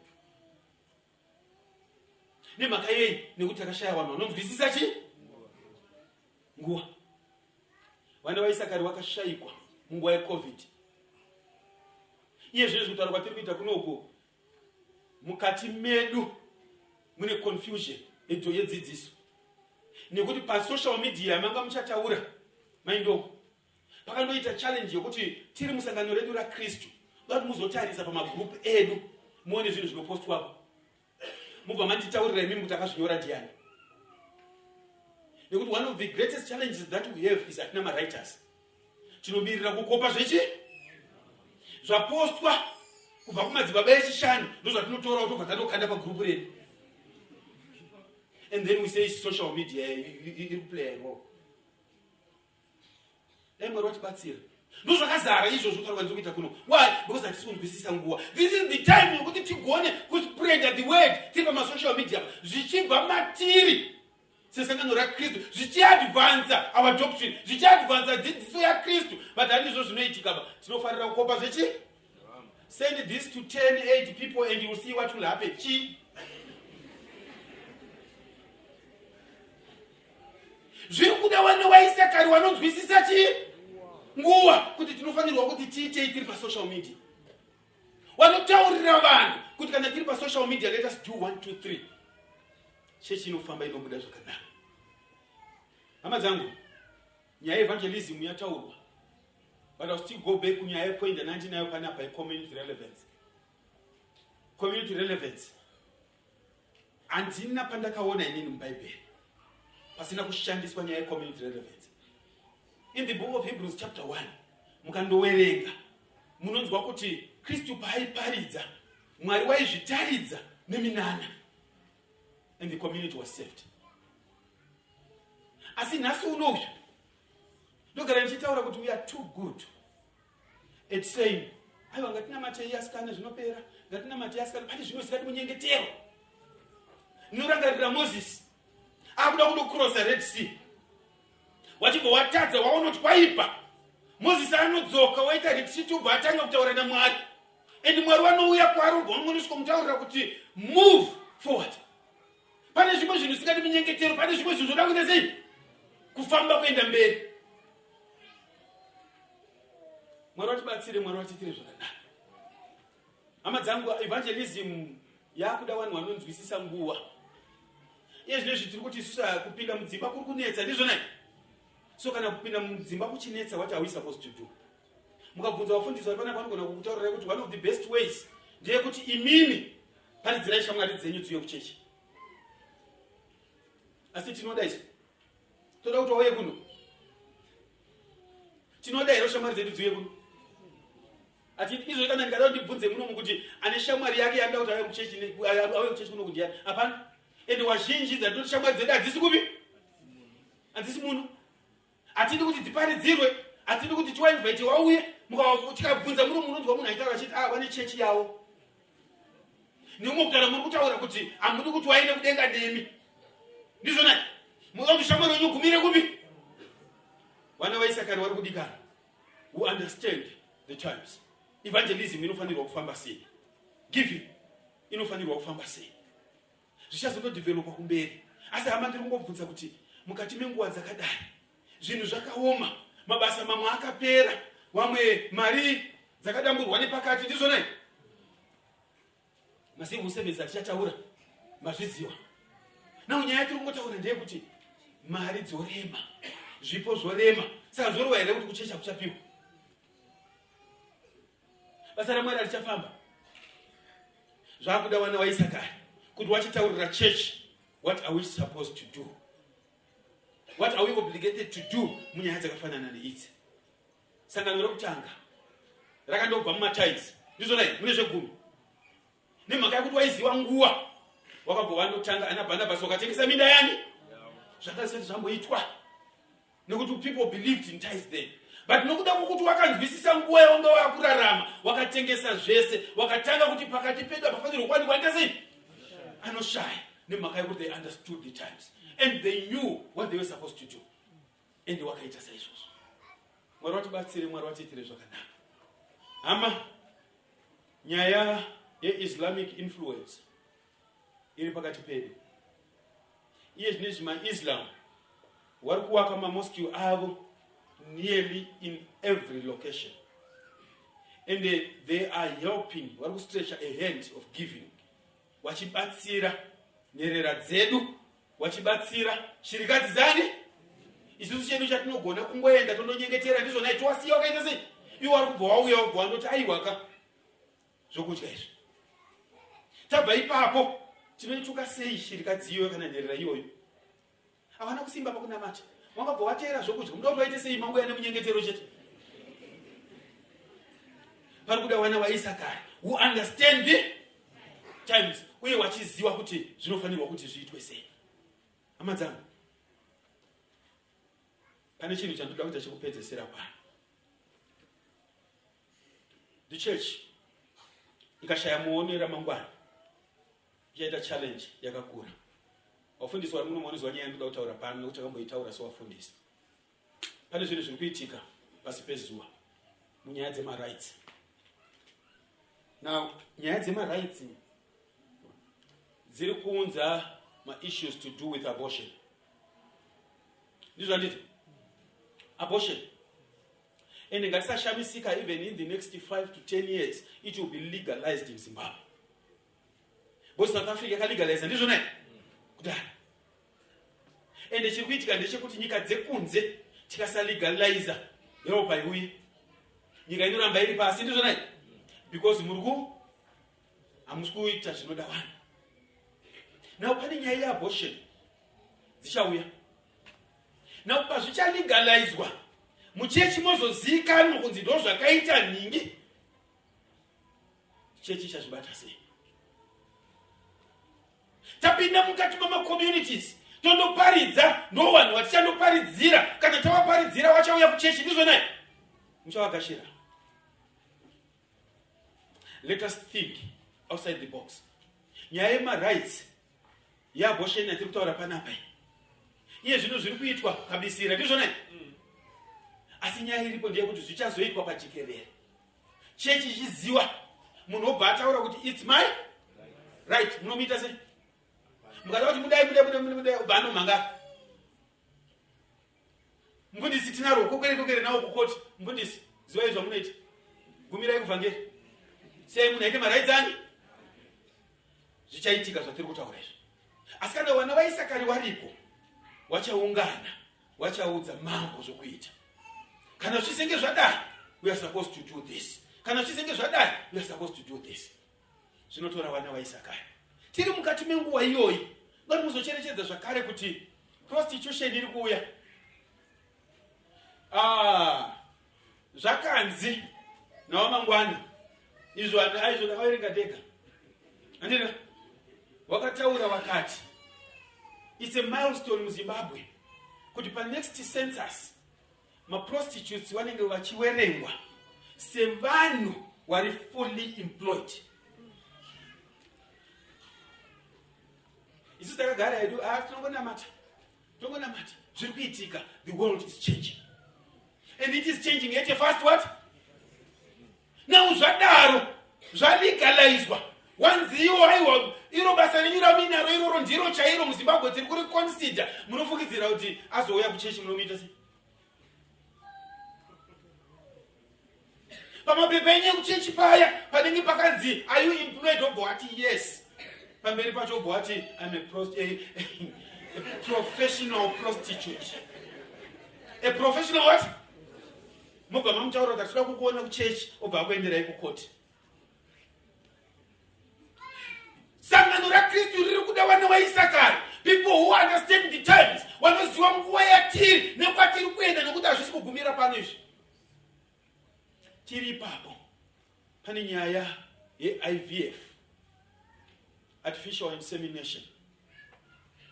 Nemhaka yei? Nekuti takashaya vanhu vanonzwisisa chi nguva. Vana vaIsakari vakashayikwa munguva yeCOVID. Iye zvino kutaura kwatiri kuita kunoku mukati medu mune confusion yedzidziso nekuti pasocial media manga muchataura maindoko pakandoita challenge yokuti tiri musangano redu raKristu dati muzotarisa pamagroup edu muone zvinhu zvinopostwapo mubva manditaurira imimi kuti akazvinyora ndiani. Nekuti one of the greatest challenges that we have is hatina mawriters. Tinomirira kukopa zvechi zvapostwa kubva kumadzibaba echishanu ndozvatinotora tobva tatokanda pagroup redu. And then we say social media iri kuplay a role. Dai Mwari watibatsira. Ndozvakazara izvozvo kutaura kwandiri kuita kuno. Why? Because hatisi kunzwisisa nguva. This is the time yokuti tigone kuspreada the word tiri pamasocial media zvichibva matiri sesangano raKristu zvichiadvansa our doctrine, zvichiadvansa dzidziso yaKristu. But handizvo zvinoitika ba. Tinofanira kukopa zvechi? Send this to 10, 8 people and you will see what will happen. Chi? Zviri kuda vana vaIsakari vanonzwisisa chii nguva kuti tinofanirwa kuti tiitei tiri pasocial media. Vanotaurira vanhu kuti kana tiri pasocial media let us do 1 2 3. Chechi inofamba inobuda zvakanaka. Hama dzangu, nyaya yeevangelism yataurwa. But I'll still go back kunyaya yepoint yandinayo panapa yecommunity relevance. Community relevance. Handina pandakaona inini muBhaibheri pasina kushandiswa nyaya yecommunity relevance. In the book of Hebrews chapter 1, mukandowerenga munonzwa kuti Kristu paaiparidza Mwari waizvitaridza neminana and the community was saved. Asi nhasi unoyu ndogara ndichitaura kuti we are too good. at saying, aiwa, ngatinamatei asikana, zvinopera, ngatinamatei asikana. Pane zvimwe zvisingadi munyengetero. Ndinorangarira Mozisi akuda kundocrossa Red Sea, wachibva watadza, waona kuti kwaipa. Mozisi anodzoka, waita retreat, ubva atanga kutaura naMwari, and Mwari vanouya kwaari, ubva vangonosvikomutaurira kuti, "Move forward." Pane zvimwe zvinhu zvisingadi munyengetero. Pane zvimwe zvinhu zvoda kuita sei? Kufamba kuenda mberi. Mwari vatibatsire, Mwari vatiitire zvakanaka. Hama dzangu, evangelism yakuda vanhu vanonzwisisa nguva. Iye zvino izvi tiri kuti isusu kupinda mudzimba kuri kunetsa, ndizvonai? So kana kupinda mudzimba kuchinetsa, what are we supposed to do? Mukabvunza vafundisi vari panapa, vanogona kukutaurirai kuti one of the best ways ndeyekuti imimi paridzirai shamwari dzenyu dziuye kuchechi. Asi tinoda isu, toda kuti wauye kuno? Tinoda here shamwari dzedu dziuye kuno? Ati izvo kana ndikada kuti ndibvunze munomu kuti ane shamwari yake yanoda kuti auye kuchechi kuno, kundiyani? Hapana. Ende wazhinji dzatoti shamwari dzedu hadzisi kupi? Hadzisi muno. Hatidi kuti dziparidzirwe, hatidi kuti tiwainvite wauye. Tikabvunza muno, munonzwa munhu aitaura achiti, "A, vane chechi yavo." Nemumwe kutaura, muri kutaura kuti hamudi kuti waende kudenga nemi, ndizvona? Muda kuti shamwari wenyu gumire kupi? Vana vaIsakari vari kudikana who understand the times. Evangelism inofanirwa kufamba sei? Giving inofanirwa kufamba sei? Zvichazotodevelopa kumberi. Asi hama, ndiri kungobvunza kuti mukati menguva dzakadai, zvinhu zvakaoma, mabasa mamwe akapera, vamwe mari dzakadamburwa nepakati, ndizvonai? Macivil service atichataura, mazviziwa. Now nyaya yatiri kungotaura ndeyekuti mari dzorema, zvipo zvorema. Saka zvoreva here kuti kuchecha kuchapiwa? Basa raMwari harichafamba. Zvakuda vana vaIsakari kuti wachitaurira church, what are we supposed to do? What are we obligated to do munyaya dzakafanana neidzi? Sangano rokutanga rakandobva mumatithes, ndizvonai? Mune zvegumi, nemhaka yekuti waiziva nguva, wakabva wandotanga. Ana Bhanabhasi wakatengesa minda yani, zvanga zvisati zvamboitwa, nekuti people believed in tithes then. But nokuda kwokuti wakanzwisisa nguva yawanga wakurarama, wakatengesa zvese, wakatanga kuti pakati pedu hapafanirwa kuwanikwa ita sei? Anoshaya. Nemhaka yekuti they understood the times and they knew what they were supposed to do, and wakaita saizvozvo. Mwari watibatsire, Mwari watiitire zvakanaka. Hama, nyaya yeIslamic influence iri pakati pedu iye zvinezvi. MaIslam vari kuvaka mamosque avo nearly in every location, and they are helping, vari kustretcha a hand of giving, vachibatsira nherera dzedu, vachibatsira shirikadzi dzani. Isusu chedu chatinogona kungoenda tondonyengetera, ndizvona? Towasiya wakaita sei? Iwo wari kubva wauya, wabva wandoti, "Aiwaka, zvokudya izvi." Tabva ipapo, tinoituka sei shirikadzi iyoyo kana nherera iyoyo? Havana kusimba pakunamata, wangabva wateera zvokudya. Muda kuti waite sei? Manguya nemunyengetero chete. Pari kuda vana vaIsakari who understand the times, uye wachiziva kuti zvinofanirwa kuti zviitwe sei. Hama dzangu, pane chinhu chandoda kuita chekupedzesera pano. The church ikashaya muono ramangwana, ichaita challenge yakakura. Vafundisi vari muno munoziva nyaya yandoda kutaura pano, nekuti takamboitaura sewafundisi. Pane zvinhu zviri kuitika pasi pezuva munyaya dzemarights. Now nyaya dzemarights dziri kuunza maissues to do with abortion, ndizvo handiti? Abortion. And ngatisashamisika, even in the next 5 to 10 years it will be legalized in Zimbabwe, because South Africa yakalegaliza, ndizvo nai? Kudaro. Ende chiri kuitika ndechekuti nyika dzekunze, tikasalegaliza, help haiuye, nyika inoramba iri pasi, ndizvo nai? Because muri ku hamusi kuita zvinoda vanhu. Now pane nyaya yeabortion dzichauya. Now pazvichalegalizwa, muchechi mozozivikanwa kunzi ndo zvakaita nhingi, chechi ichazvibata sei? Tapinda mukati mamacommunities, tondoparidza, ndo vanhu vatichandoparidzira. Kana tavaparidzira, vachauya kuchechi, ndizvo nai? Muchavagashira. Let us think outside the box. Nyaya yemarights yeabortion yatiri kutaura panapa iyi, iye zvino zviri kuitwa kabisira, ndizvona? Asi nyaya iripo ndeyekuti zvichazoitwa pajekerere, chechi ichiziwa, munhu obva ataura kuti it's my right. Munomuita sei? Mukada kuti mudai, mudai, mudai, mudai, obva anomhangara. Mufundisi, tinarwo kokere kokere nawo kukoti. Mufundisi, zivai zvamunoita, gumirai kuvhangeri, siyai munhu aite marights ani. Zvichaitika zvatiri kutaura izvi. Asi kana vana vaIsakari waripo, wachaungana, wachaudza mambo zvokuita. Kana zvichisenge zvadai, we are supposed to do this. Kana zvichisenge zvadai, we are supposed to do this. Zvinotora vana vaIsakari. Tiri mukati menguva iyoyi. Ngati muzocherechedza zvakare kuti prostitution iri kuuya. Ah, zvakanzi nawamangwana izvo aizvo ndakaverenga ndega, andina wakataura, wakati it's a milestone muZimbabwe kuti panext census maprostitutes vanenge vachiwerengwa sevanhu vari fully employed. Isu takagara hedu, ah, tinongonamata, tongonamata. Zviri kuitika, the world is changing and it is changing at a fast what now. Zvadaro zvalegalizwa, wanzi iwo aiwa, iro basa renyu ramuinaro iroro ndiro chairo muZimbabwe tiri kuriconsider. Munofungidzira kuti azouya kuchechi munomuita sei? Pamapepa enyu ekuchechi paya panenge pakanzi, "Are you employed?" obva wati yes. Pamberi pacho obva wati, "I'm a professional prostitute." A professional what? Mobva mamutaura kuti atinoda kukuona kuchechi, obva akuenderai kukoti. Sangano raKristu riri kuda vana vaIsakari, people who understand the times, vanoziva nguva yatiri nekwatiri kuenda, nekuti hazvisi kugumira pano izvi. Tiri ipapo, pane nyaya yeIVF, artificial insemination.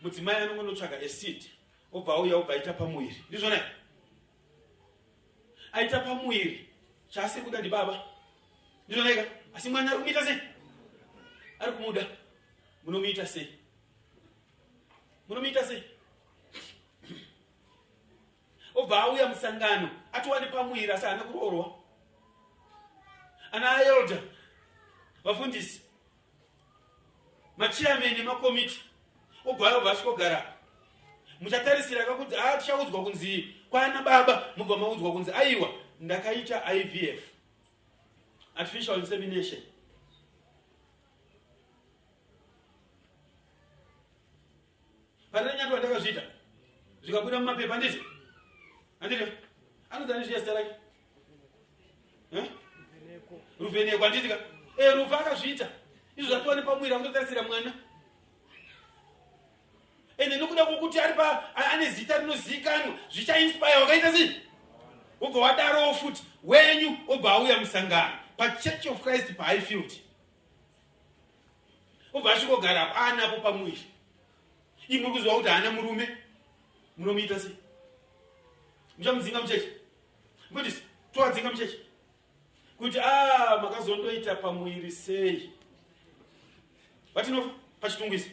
Mudzimai anongonotsvaga aseed, obva auya, obva aita pamuviri, ndizvona? Aita pamuviri, chaasiri kuda ndibaba, ndizvonaika? Asi mwana ari kumuita sei? Ari kumuda. Munomuita sei? Munomuita sei? Obva auya musangano, atova nepamuviri, asi haana kuroorwa. Ana elder, vafundisi, machairman emakomiti, obva obva asvikogara. Muchatarisira kakunzi a tichaudzwa kunzi kwana baba, mubva maudzwa kunzi aiwa, ndakaita IVF, artificial insemination. Parenyatwa ndakazviita, zvikabuda mumapepa, ndizvo handiti? Anonzi ani zviya zita rake? Eh? Ruvheneko, handiti ka? E, Ruva akazviita izvo, zvatova nepamuviri, akutotarisira mwana. Ende nokuda kwokuti ari pa ane zita rinozivikanwa, zvichainspire wakaita sei, wobva wadarowo futi wenyu, obva auya musangano paChurch of Christ paHighfield, obva asvikogara apo, aanapo pamuviri. Ii, muri kuziva kuti haana murume. Munomuita sei? Muchamudzinga muchechi? Mufundisi, towadzinga muchechi kuti a makazondoita pamuviri sei? Vatinofa pachitungwisa,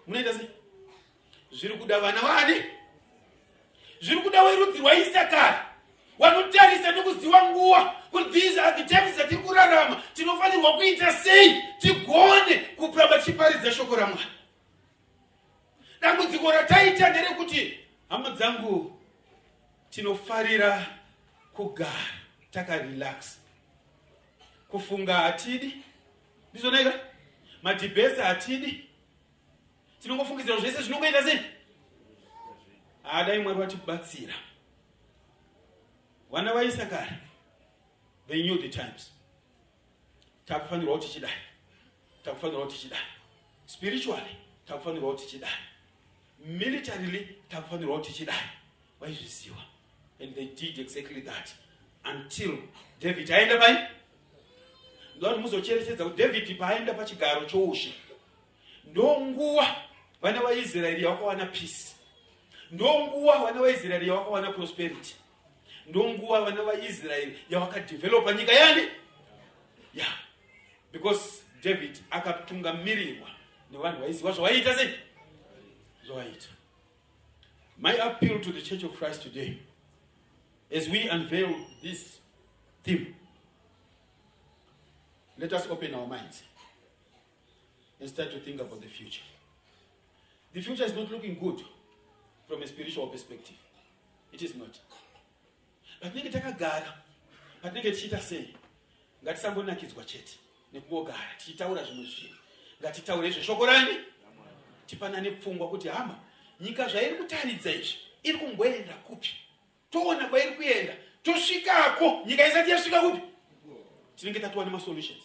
munoita sei? Zviri kuda vana vani? Zviri kuda werudzi rwaIsakari, vanotarisa nekuziva nguva kuti these are the times dzatiri kurarama, tinofanirwa kuita sei tigone kuramba tichiparidza shoko raMwari. Dambudziko rataita nderekuti, hama dzangu, tinofarira kugara takarelax. Kufunga hatidi, ndizvonaika? Madebates hatidi, tinongofungidzira zvese zvinongoita sei. Hadai Mwari vatibatsira. Vana vaIsakari, they knew the times. Takufanirwa kuti tichidai, takufanirwa kuti tichidai spiritually, takufanirwa kuti tichidai militarily, takufanirwa kuti tichidai. Vaizviziva and they did exactly that until David aenda pai. Ndoda kuti muzocherechedza kuti David paaenda pachigaro choushe, ndonguva vana vaIsraeri yavakawana peace, ndonguva vana vaIsraeri yavakawana prosperity, ndonguva vana vaIsraeri yavakadevelopa nyika yani ya. Because David akatungamirirwa nevanhu vaiziva zvavaiita sei? Zvavaiita. My appeal to the Church of Christ today, as we unveil this theme, let us open our minds and start to think about the future. The future is not looking good from a spiritual perspective. It is not. Patinenge takagara, patinenge tichiita sei, ngatisangonakidzwa chete nekungogara tichitaura zvimwe zvinhu. Ngatitaure zveshoko rani, tipanane pfungwa kuti hama, nyika zvairi kutaridza izvi iri kumboenda kupi? Toona kwairi kuenda, tosvikako nyika isati yasvika kupi? Tinenge tatova nemasolutions.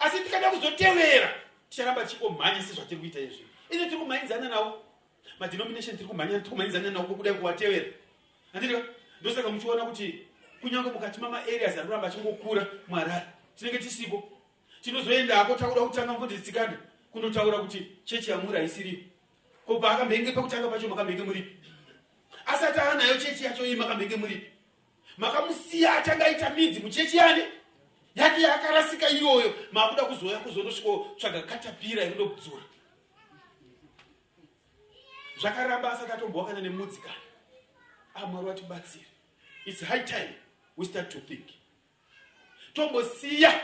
Asi tikada kuzotevera ticharamba tichingomhanya sezvatiri kuita izvi. Ine tiri kumhanyidzana nawo madenomination, tiri kumhanya, tiri kumhanyidzana nawo kudai kuvatevera. Handiti ndosaka muchiona kuti kunyange mukati mamaareas anoramba achingokura muHarare tinenge tisipo. Tinozoendako takuda kutanga mufundisi kundotaura kuti chechi yamuri haisiriyo. Ko paakambenge pekutanga pacho makambenge muripi? Asati anayo chechi yacho iyi makambenge muripi? Makamusiya atanga aita midzi muchechi yani yake yakarasika iyoyo, makuda kuzouya kuzondosvikotsvaga katapira yekundodzura. Zvakaramba asati atombowa kana nemudzi kana. Ah, Mwari watibatsire. It's high time we start to think. Tombosiya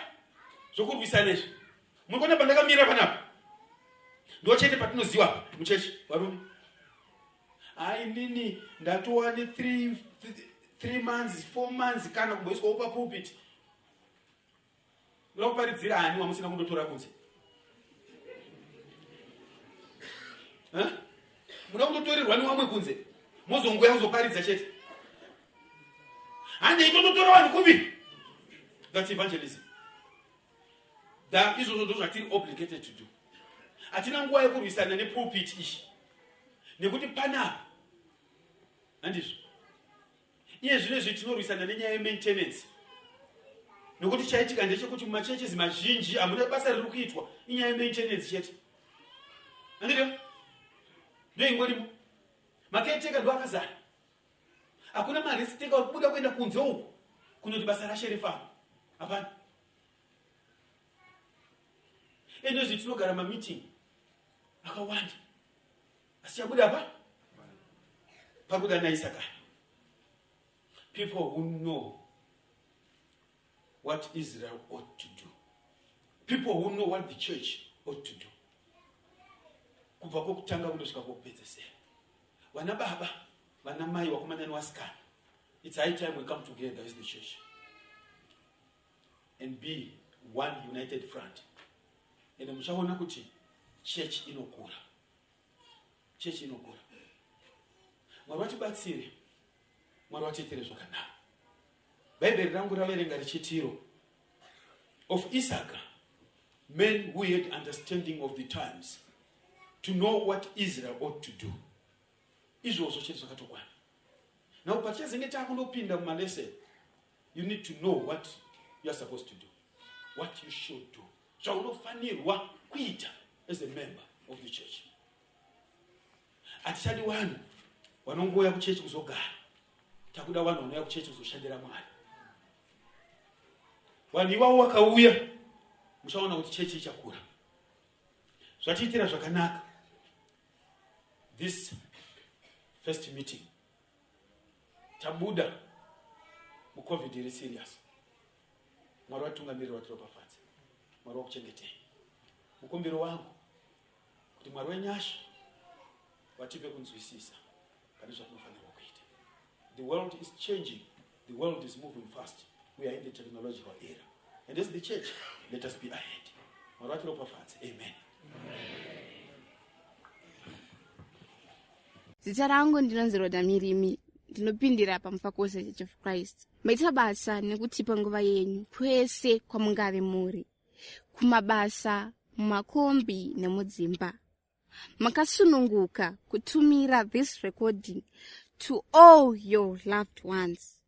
zvokurwisana izvi. Muri kuona pandakamira panapa? Ndo chete patinoziva muchechi varume. Hai nini ndatova ne 3 months, 4 months kana kumboiswawo papulpit. Muda kuparidzira ani wamusina kundotora kunze? Muda kundotorerwa newamwe kunze? Mozongoya kuzoparidza chete. Handei tondotora vanhu kupi? That's evangelism. Izvozvo ndo zvatiri obligated to do. Hatina nguva yekurwisana nepulpit ishi. Nekuti panapa handizvo. Iye zvino izvi tinorwisana nenyaya yemaintenance. Nokuti chaitika ndechekuti mumachurches mazhinji hamuna basa riri kuitwa, inyaya yemaintenance chete. Handizvo? Ndo ingorimo. Macaretaker ndo akazara. Hakuna marisk taker uri kubuda kuenda kunze uku kunoti basa rashe rifamba. Hapana. Ende tinogara mameeting akawanda. Asi chabuda pa? Pakuda naIsaka. People who know what Israel ought to do. People who know what the church ought to do. Kubva kwokutanga kundosvika kwokupedzesera. Vana baba, vana mai, vakomana nevasikana. It's high time we come together as the church and be one united front. And muchaona kuti church inokura. Church inokura. Mwari watibatsire. Mwari watiitire zvakanaka. Bhaibheri rangu raverenga richitiro of Isaac, men who had understanding of the times to know what Israel ought to do. Izvozvo chete zvakatokwana. Now patichazenge takundopinda mumalesson, you need to know what you are supposed to do, what you should do. Zvaunofanirwa kuita as a member of the church. Hatichadi vanhu vanongouya kuchechi kuzogara. Takuda vanhu vanouya kuchechi kuzoshandira Mwari. Vanhu ivavo vakauya, muchaona kuti chechi ichakura. Zvatiitira zvakanaka. This first meeting tabuda muCovid iri serious. Mwari watungamirira, watiropafadza. Mwari wakuchengetei. Mukumbiro wangu kuti Mwari wenyasha watipe kunzwisisa pane zvatinofanirwa kuita. The world is changing. The world is moving fast. We are in the technological era. And as the church, let us be ahead. Mwari watiropafadze. Amen. Zita rangu ndinonzi Roda Mirimi, ndinopindira paMufakose Church of Christ. Maita basa nekutipa nguva yenyu kwese kwamungave muri, kumabasa, mumakombi nemudzimba. Makasununguka kutumira this recording to all your loved ones.